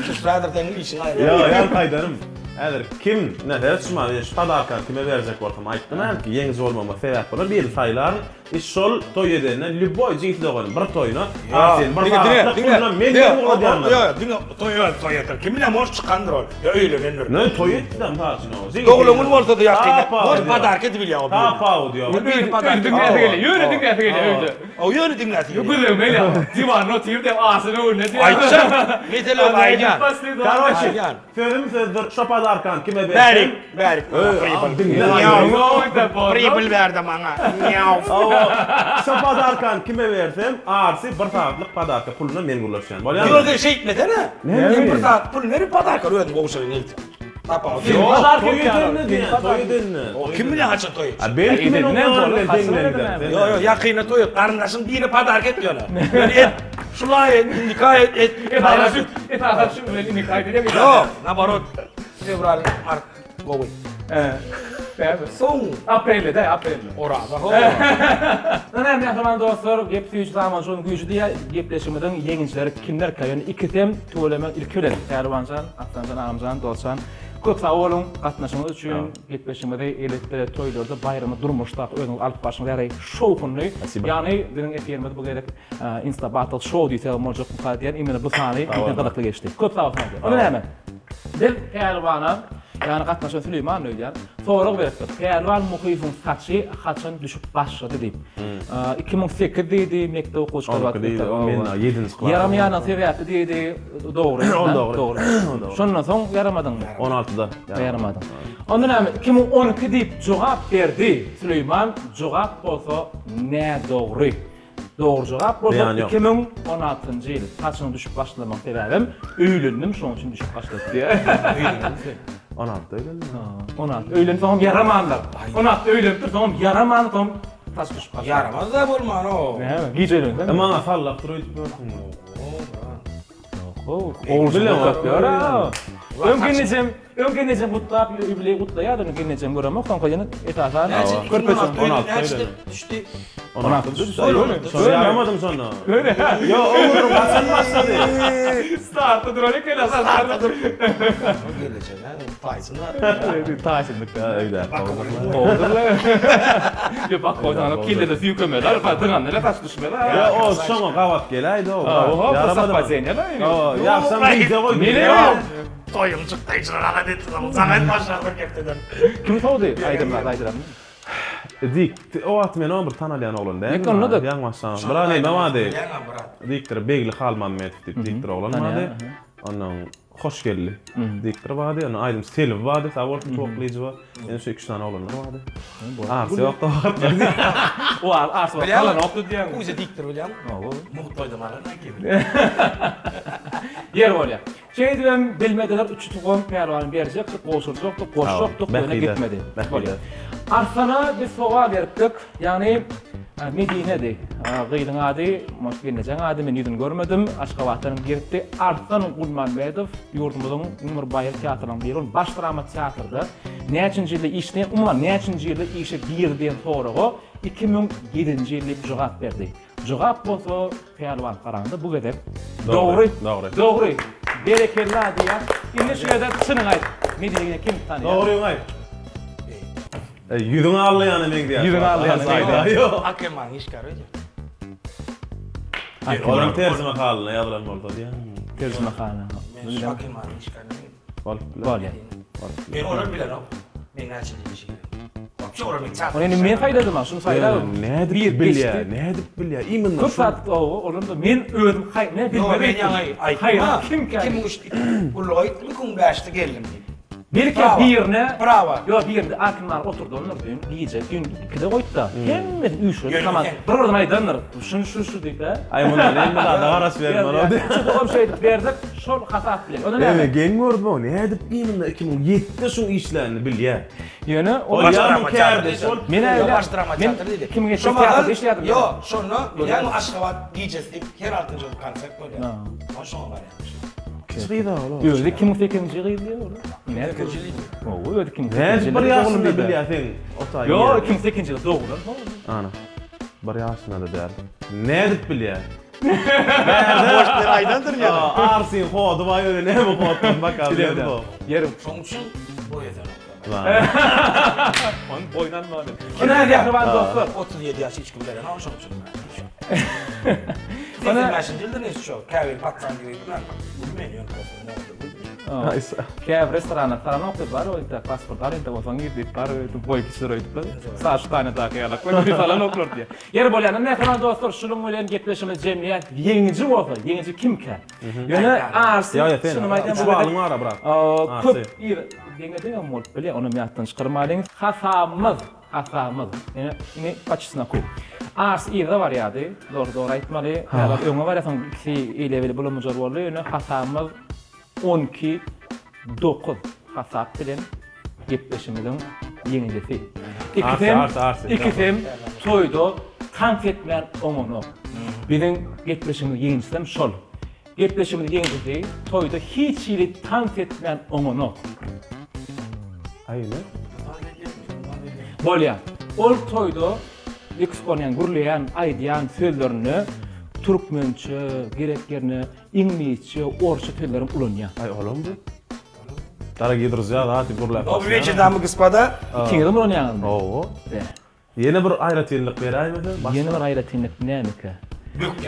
Şustradyr seň işiň aýry. Ýok, ýaňky aýdanym. Häzir kim, ine seret şu maňa, men şu podarkany kime berjek bolsam aýtdym hälki, ýeňiji bolmagyma sebäp bolar, birini saýlaryn. I şol toý edende lýuboý jigsi doganyň bir toýuna Arsen bir sagatlyk puluna men berip ugradýanlar. Ýok, diňe toý et, toý et. Kim bilýär, может çykandyr ol. Ýa öýlenendir. Ne toý etdi-de mysal üçin o. Jigsi. Doglan gün bolsa-da ýakynda. Может podarka edip bilýär o birini. Tapawudy ýok. Öýde podarka. Diňläsi gelýär, ýöne diňläsi gelýär öýde. O ýöne diňläsi gelýär. Gözegime gelýär. Diwanda otyr diýip Arsen öňünde diýip. Aýtjak. Mesele ýok aýdýan. Karoçi, Aýdýan. Sözüm sözdür, şo podarkany kime bersem. Bärik, bärik. Pribıl bärde maňa. Hawa, şo podarkany kime bersem, Arsy bir sagatlyk podarka puluna men gürleşýän. Bolýamy? Ýok, sen şeýtmesene. Näme? Sen bir sagat pul berip podarkany özüň gowşuryn eltip. Tapawut. Ýok, toý edende diýýän, toý edende. Kim bilýär haçan toý etjek? A belki men oň ýany bilen deňlendim. Ýok, ýok, ýakynda toý et, garyndaşyň biri podarka et ýöne. Ýöne et. Şulaý et, nika et, et. Esasan şu bilen nika edilýär. Ýok, naborot. Fewral, mart gowy. Näme? Soň. Aprelde, aprelde. Oraza ho. Ine, mähriban dostlar, gep süýji zaman şonuň güýji diýýär. Gepleşigimiziň ýeňijileri kimlerkä? Ýöne ikisem tüweleme ilki bilen Pälwanjan, Arslanjan agamjan, dostjan. Köp sag boluň gatnaşygyňyz üçin. Gepleşigimizi elbetde toýlarda, baýramda, durmuşdaky özüňizi alyp barşyňyz ýaly şowhunly. Ýagny biziň efirimiz bu gezek Insta Battle Show diýsegem boljakmyka diýen imенно bu sany diýseň gyzykly geçdi. Köp sag bolsun. Onda näme? Biz Pälwana, ýagny gatnaşan Süleýman öýdýän, sorag beripdik. Pälwan Muhyýewiň saçy haçan düşüp başlady diýip. 2008 diýdi, mekdep okuwçylary wagty. 12 diýdi, men ýedinji klas. Ýaramaýanyň sebäpli diýdi. Dogry. Ol dogry. Dogry. Şondan soň ýaramadyňmy? 16-da. Ýaramadyň. Onda näme? 2012 diýip jogap berdi Süleýman, jogap bolsa nädogry. Dogry jogap bolsa 2016-njy ýyl saçyň düşüp başlamagyň sebäbem öýlendim şoň üçin düşüp başlady diýýär. Öýlendiň sen. 16-da öýlendim. 16 öýlensoňam ýaramandyr. 16 öýlenipdir soňam ýaramansoň saç düşüp başlady. Ýaramaz-da bolman o. Näme? Giç öýlenseň. E maňa sallap dur öýdüp ýörsüň. Öň gelnejem, öň gelnejem gutlap, ýubileý gutlaýardy, indi gelnejem göremok, soňky ýene esasan körpeje. Näçede düşdi? 16 düşdi. Şonda ýaramadym şonda. Ýok, o gürrüň haçan başlady? Startda duran eken, startda dur. Gelnejem, taýsyn. Taýsynlyk. Öýdä. Ýok, bak, goýsana, kellede süýkemeler, dyganlara saç düşmez. Ýa o şoňa gabat geläýdi o. Oho, ýaramadyň. Ýagşam gije goýdy. Meni Toýuň çykdaýjylar alat etdi soň. Jaň et başlar bir hepdeden. Kim sowdy? Aýdymlar aýdyran. Dik, o wagt men ony bir tanalýan oglan däl. Dik onda-da. Ýaňy başlan. Bir neme bardy. Dikdir Begli Halmammedow diýip dikdir oglan bardy. Ondan Hoşgeldi dikdir bardy. Ondan aýdymçy Selbi bardy. Sag bolsun Toklyjowa. Ýene şu iki sany oglanlar bardy. Arsy ýokdy o wagt. O arsy bar. Galanokdy diýýäň. Kuzya dikdir bilýäňmi? Hawa. Mugt toýda barar näki. Ýer bolýar. Şeýdibem bilmediler üç utugam Pälwany berjekdik, gowşurjakdyk, goşjakdyk, ýöne gitmedi. Bolýar. Arslana biz sowal beripdik. Ýagny Medinedi. Gyzyň ady, может gelnejeň ady, men ýüzüni görmedim. Aşgabatdan giripdi. Arslan Gulmanbedow ýurdumyzyň iň bir baýry teatrynyň biri, ol baş drama teatrda näçinji ýylda işleýän, umuman näçinji ýylda işe girdi diýen soraga 2007-nji ýyl diýip jogap berdi. Jogap bolsa Pälwan garanda bu gezek dogry. Dogry. Dogry. Berekella diýýän. Indi şu ýerde çynyňy aýt. Medineni kim tanýar? Dogryňy aýt. Ýüzüň aglaýana meňzeýär. Ýüzüň aglaýana meňzeýär. Akemanyň işgäri öýdýän. Olaryň terjimehalyna ýazylan bolsa diýýän. Terjimehalyna. Men şu Akemanyň işgärine Bolup biler. Bolýar. Men olar bilenok. Men näçe işe girdim. Wapşe olar men çak. Ony men saýladym ha, şuny saýladym. Nädip bilýär? Nädip bilýär? Imенно. Köp zat olar da men özüm haý, men bilmedim. Men ýaňy aýtdym. Kim kimkä? 2003 gulluga gitdim, 2005-de geldim diýip. Belki Brawo. birine Brawo. Ýok birinde Akin bar oturdandyr düýn gije düýn ikide goýupda hemmesini üýşürip Ýöne tamam sen- bir birden aýdandyr şuny şu şu diýip hä. Aý mundan hemme zada garaşyp bar ody. Şu şeýdip berdik şol hasap bilen. Onda Ýöne näme? geň gördüm o nädip imенно 2007-de şuň işlänini bilýär. Ýöne Ol ol Baş ýa drama muň teatr kärdeşi diýdi. bolup Men Ýok, öyle- baş drama Men teatr diýdi. kim geçse Şo mahal- teatrda işleýärdim. Ýok, şonda bilýäňmi Aşgabat gijesi diýip her altynjy ýyl konsert bolýar. Ol şoňa barýarmyş. Kiçi gyz ol. Özi 2008-nji gyz diýýär ol. Ikinji ýyl. Ow, özi 2008-nji Nädip bir ýaşynda bilýär seň o taýy? Ýok, 2008-nji ýyl doglan. Ana. Bir ýaşynda-da däl. Nädip bilýär? Boş bir aýdandyr ýa. Arsyň hody bar ýöne näme hoddan baka bilemok. Ýerim. Şoň üçin boý ezenok. Onuň boýny almaly. Ine mähriban dostlar. 37 ýaş hiç kim berenok şoň üçin. 85-nji ýylda neşe şo käbir patsan diýip ben bilmeýän ýöne bolsa. Käbir restorana saranok diýip bar oýda pasport al indi bolsaň gir diýip bar öýdüp boý kiçiler öýdüpler. Saç tane daky ýalak salanoklar diýip. Ýeri bolýanda mähriban dostlar şunuň bilen gepleşigimizi jemleýäs. Ýeňiji bolsa, ýeňiji kimkä? Ýöne Arsi çynymy aýdýan Üç balyň bar brat. Köp ir deňe deňem bolup bilýär, onam ýatdan çykarmalyň. Hasabymyz, hasabymyz. Ine, indi po çesnoku. Arsi yza barýardy, dogry dogry aýtmaly. Häzir öňe barýar, soň ikisi eýle-beýle bulam-bujar boldy. Ýöne hasabymyz 12 dokuz hasap bilen gepleşigimiziň ýeňijisi. Ikisem, ikisem toýda tans etmän oňanok. Biziň gepleşigimiziň ýeňijisem şol. Gepleşigimiziň ýeňijisi toýda hiç hili tans etmän oňanok. Aýna. Bolýar. Ol toýda leksikon ýagny gürleýän, aýdýan sözlerinde türkmençe, gerek ýerine Iňlisçe, orsça sözlerem ulanýar. Aý olam bu. Dorogiý druzýa zat diýip gürläp Dobry wieczór damy gospoda. Ikiňizem ulanýaňyzmy? Hawa. Be. Ýene bir aýratynlyk beräýmese? Ýene bir aýratynlyk nämekä?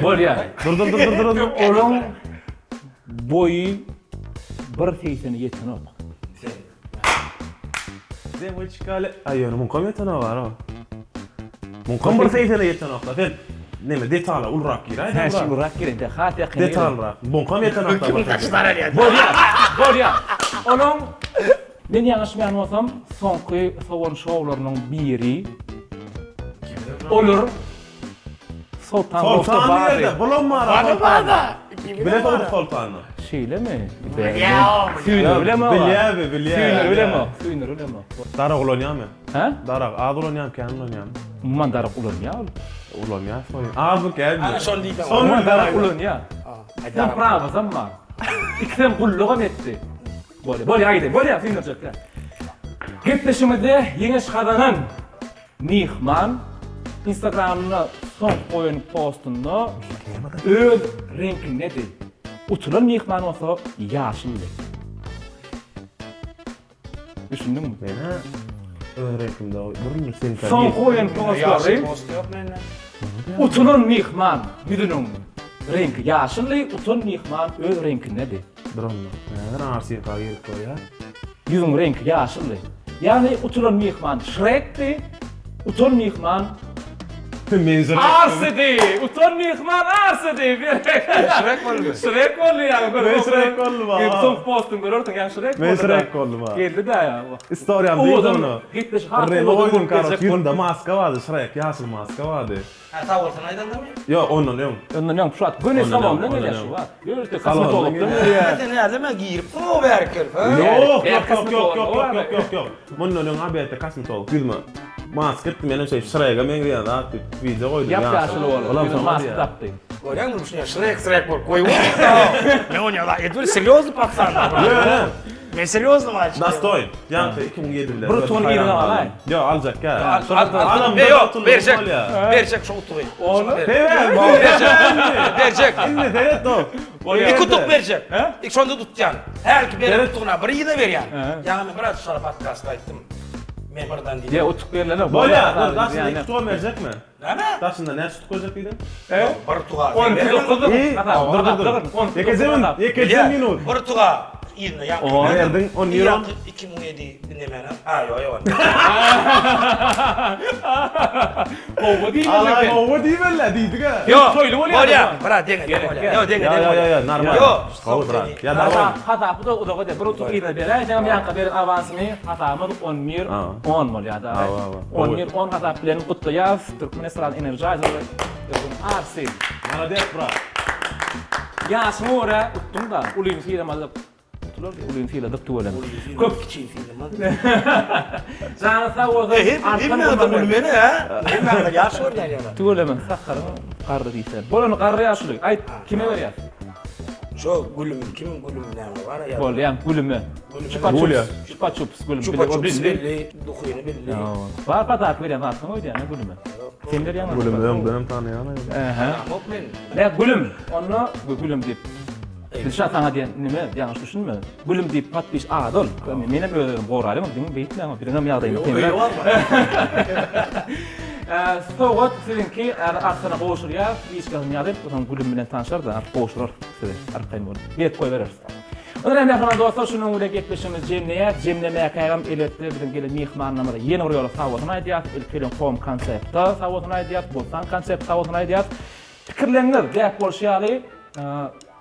Bolýar. Dur dur dur dur dur. Olaň boýy bir segsene ýetenok. Dewoçkale. Aý ýöne muňkam ýetenok ara. Muňkam bir segsene ýetenok-da sen. Neme detala ulurak giräý. Hä şu ulurak gireý de has ýakyn. Detalrak. Muňkam ýetenok-da. Bolýar. Bolýar. Onuň men ýalňyşmaýan bolsam soňky sowan şowlarynyň biri olar Soltan Soltan nirede? Bulam bar. Bada bada. Bile sowduk Soltany. Şeýlemi? Süýnür bilemok. Bilýärmi, bilýär. Süýnür bilemok. Süýnür bilemok. Darak ulanýarmy? Hä? Darak az ulanýarmy, kän ulanýarmy? Umuman darak ulanýar ol. Ulanýar soýun. Azmy, känmi? Ana şony diýsem. Umuman darak ulanýar. Sen prawasam bar. Ikisem gullugam etdi. Bolýar, bolýar aýdaý, bolýar süýnürjek däl. Gepleşigimizde ýeňiş gazanan Myhman Instagramynda soňky goýan postunda öz reňkindedi. Utulan myhman bolsa ýaşyldy. Düşündiňmi? Men-ä öz reňkimde durun seňkä. Soňky goýan postlary Utulan myhman ýüzüniň reňki ýaşyldy, utan myhman öz reňkindedi. Dur onda. Näder arsyňka girip goýýar? Ýüzüň reňki ýaşyldy. Ýagny utulan myhman Şrekdi, utan myhman Men Şrek. Arsydy! Utan myhman Arsydy! Şrek boldy. Şrek boldy ýaňy. Men Şrek boldum ha. Soňky postuny görersiň ýaňy Şrek boldy. Men Şrek boldum ha. Geldi-dä ýaňy. Istoriýam diýdi ony. Gepleşik has Remi owadan goýdum bolup karoç geljek ýüzünde maska bardy Şrek ýaşyl maska bardy. Ha sag bolsun aýdandamy? Ýok ondan öň. Ondan öň şu wagt göni Ondan öň, salondan ondan gelýär öň. şu wagt. Ýörite Salondan kosmetologdan gelýär. gelýär. Sen nädeme giripsiň o bärik gelip ha? Ýok Bärik ýok ýok ýok ýok kosmetolog ýok ýok ýok. Mundan öň obedde kosmetolog ýüzüme maska etdi menem şeýdip Şrege meňzeýän zat diýip wideo goýdum Ýap ýaşyl bolup Olam ýüzüne şoňa maska diýýär. dakdy. Görýäňmi şuny Şrek Şrek bolup goýup. Men ony ýa edil serýozny patsan. Ýöne Men serýozny maçyk. Dastoý, ýaňky 2007 bilen. Bir ton ýerine alaý. Ýok, aljak ýa. Ýok, berjek. Berjek şu utugy. Berjek. Berjek. Indi seret o. Iki utuk berjek. Ik şonda tutýan. Hälki beren utugyna bir ýyla berýän. Ýaňy men biraz şol podkastda aýtdym. Men birden diýdim. Ýa utuk berlenok. Bolýa, dur, daşynda iki utuk berjekmi? Näme? Daşynda näçe utuk berjek diýdiň? Bir utuga. 12 9. Dur, dur, dur. Ýekeje minut, ýekeje minut. Bir utuga. yzyna ýaňky. Oňa berdiň, on bir on. Ýaňky 2007 diňlemän. Ha, ýok, ýok. Gowy diýmeli. Alaý, gowy diýmeli, diýdik-ä. Ýok, Toýly bolýar. Bolýar, brat, deňe, deňe bolýar. Ýok, deňe, deňe bolýar. Ýa, ýa, ýa, normal. Ýok, Gowy, brat. Ýa, daway. Hasapy da uzaga de, bir utuk yzyna beräý, seňem ýaňky beren awansyňy hasabymyz 11 10 bolýar da. 11 10 hasap bilen gutlaýas Türkmen Estrada Energizer we Özüň Arsy. Malades, brat. Ýaşyňa görä utduň-da, ulyny sylamadyk. Utdular, ulyny syladyk tüweleme. Köp kiçini sylamadyk. Janyň sag bolsun. Hemme adam uly meni, hä? Hemme adam ýaş görünýär ýöne. Tüweleme, sakalyň garry diýse. Bolany garry ýaşuly, aýt, kime berýäs? Şo gülüm, kim gülüm näme bar ýa? Bolýa, gülüme. Çupa çups, çupa çups gülüm. Çupa çups belli, duhyny belli. Bar padak berýän zatsyň öýdýän, gülüme. Sen berýäňmi? Gülümi öňdenem tanaýan. Ähä. Ýok men. Nä gülüm? Onda gülüm diýip. Dilşat saňa diýen nime, ýalňyş düşünme. Gülüm diýip patpiş az ol. Menem öz özüm goraýlym, diňe beýtmäň, biziňem ýagdaýymyz kynrak. Sowgat siziňki, Arslana gowşurýar, liçkasyny ýazyp, soň gülüm bilen tanşar-da, gowşurar size, arkaýyn boluň. Berip goýbereris. Onda mähriban dostlar, şunuň bilen gepleşigimizi jemleýäris. Jemlemäkägem elbetde biziň gelen myhmanlarymyza ýene bir ýola sagbolsun aýdýarys. Ilki bilen Home Concept-a sagbolsun aýdýarys, Bossan Concept sagbolsun aýdýarys. Pikirleriňiz däp bolşy ýaly,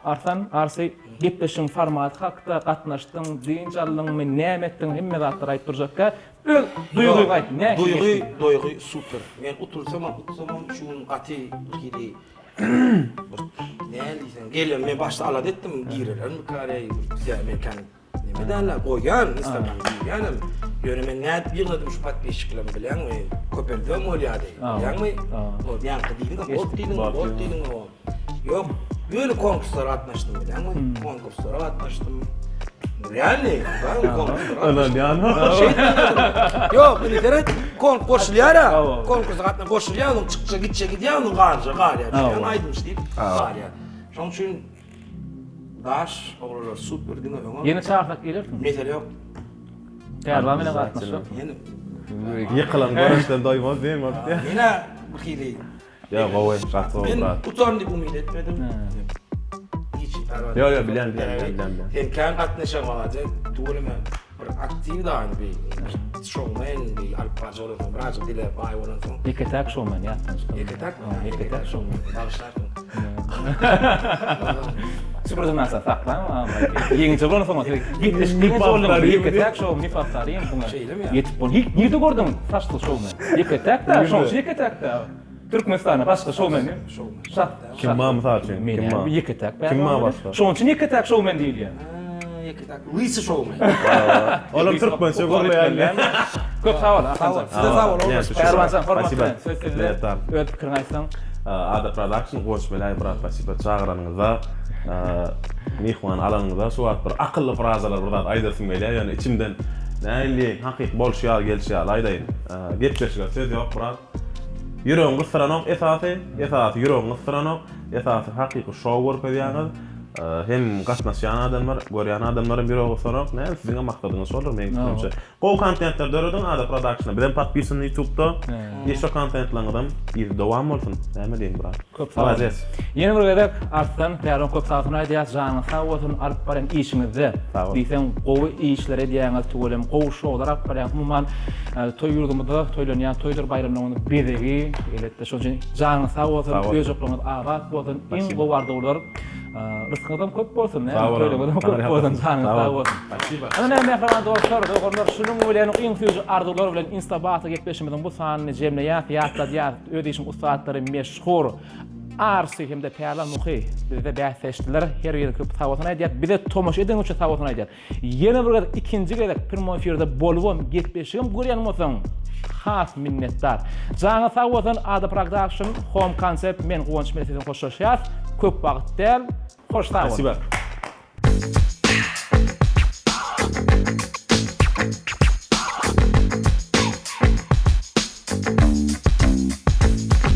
Arslan, Arsy, gepleşigiň formaty hakda, gatnaşdyň, dynç aldyňmy, näme etdiň, hemme zatlary aýdyp durjakka, öz duýgyňy aýt, nähili Duýgy, geçdi? duýgy super. Men utulsamam, utsamam şu gün gaty bir hili bir näl diýseň, gelen men başda alada etdim, girerlermika, bir men kän Neme däl-le, goýýan Instagram diýýänem. Ýöne men nädip ýygnadym şu podpisçiklerimi bilýäňmi? Köpeldibem bolýardy. Bilýäňmi? Ol ýaňky diýdiň, bot diýdiň, bot diýdiň o. Ýok, ýöne konkurslara gatnaşdym bilýäňmi? Konkurslara gatnaşdym. Realny, konkurslara. Ynanýan. Ýok, indi seret, kon goşulýar-a. Konkursa gatna goşulýar, onuň çykja gitje gidýär, onuň galja galýar. Aýdymçy diýip galýar. Şonuň üçin Daş oglanlar super diňe öňe. Ýene çagyrsak gelersiň. Mesele ýok. Pälwan bilen gatnaşjak. Ýene. Ýykylan göreşden doýmaz diýen bolupdy. Ýene bir hili. Ýa gowy, gaty gowy Men brat. utaryn diýip umyt etmedim. Hiç pälwan. Ýo ýo bilýän bilýän bilýän bilýän. Sen kän gatnaşan malades tüweleme. Bir aktiw daýyny bir şowmen bir alyp barjy bolansoň birazjyk dile baý bolansoň. Ýeke-täk şowmen ýatdan çykarma. Ýeke-täkmi? Ýeke-täk şowmen. Bagyşlarsyň. Subordinasiýa saklaň. Ýeňiji bolansoň gepleşik ýeňiji bolduň. Ýeke-täk şow nefastarym buňa. Şeýlemi? Ýetip bol. Nirde gördüň saçly şowmen? Ýeke-täk-dä, şoň üçin ýeke-täk-dä. Türkmenistanda başga şowmen ýok. Şat. Kim bar mysal üçin? Men Kim bar? ýeke-täk. Kim bar başga? Şoň üçin ýeke-täk şowmen diýilýär. Ýeke-täk lysy şowmen. Olam türkmençe gürleýän. Köp sag bol, Arkanjan. Size sag bol. Pälwanjan, hormat bilen. Söz sizde. Öz pikiriňi aýtsaň. Ada Production Guwanç Meleý brat spasiba çagyranyňyza. Myhman alanyňyza şu wagt bir akylly frazalar bir zat aýdasym gelýär ýöne içimden nähili diýeýin hakyky bolşy ýaly gelşi ýaly aýdaýyn. Gepleşige söz ýok brat. Ýüregiň gysdyranok esasy, esasy ýüregiň gysdyranok, esasy hakyky şou görkezýäňiz. Hem gatnaşýan adamlar, görýän adamlar hem ýüregi gysanok. Näme siziňem maksadyňyz şoldur meň pikirimçe. Gowy kontentler dörediň Ada Productiona. Bizem podpisan YouTube'da. I şo kontentleňizem yzy dowam bolsun. Näme diýeýin brat. Köp sag boluň. Ýene bir gezek Arslan Pälwan köp sagbolsun aýdýas janyňyz sag bolsun alyp barýan işiňizde diýseň gowy işler edýäňiz tüweleme gowy şowlar alyp barýaňyz umuman toý ýurdumyzda toýlanýan toýdyr baýramlaryň bezegi elbetde şonuň üçin janyňyz sag bolsun öýjüklerňiz abat bolsun iň gowy arzuwlar rysgyňyzam köp bolsun toýlaryňyzam köp bolsun janyňyz sag bolsun Ine mähriban dostlar doganlar şunuň bilen iň süýji arzuwlar bilen Instabata gepleşigimiziň bu sanyny jemleýäs ýatladýas öz işiň ussatlary meşhur Arsy hem-de Pälwan Muhy bizde bäsleşdiler. Her biri köp sagbolsun aýdýar. Bize tomaşa edeniň üçin sagbolsun aýdýar. Ýene bir gezek ikinji gezek primoý efirde bolubam gepleşigem görýän bolsaň has minnetdar. Janyňyz sag bolsun Ada Production Home Concept men Guwanç bilen sizden hoşlaşýas. Köp wagt däl. Hoş sag boluň. Spasiba.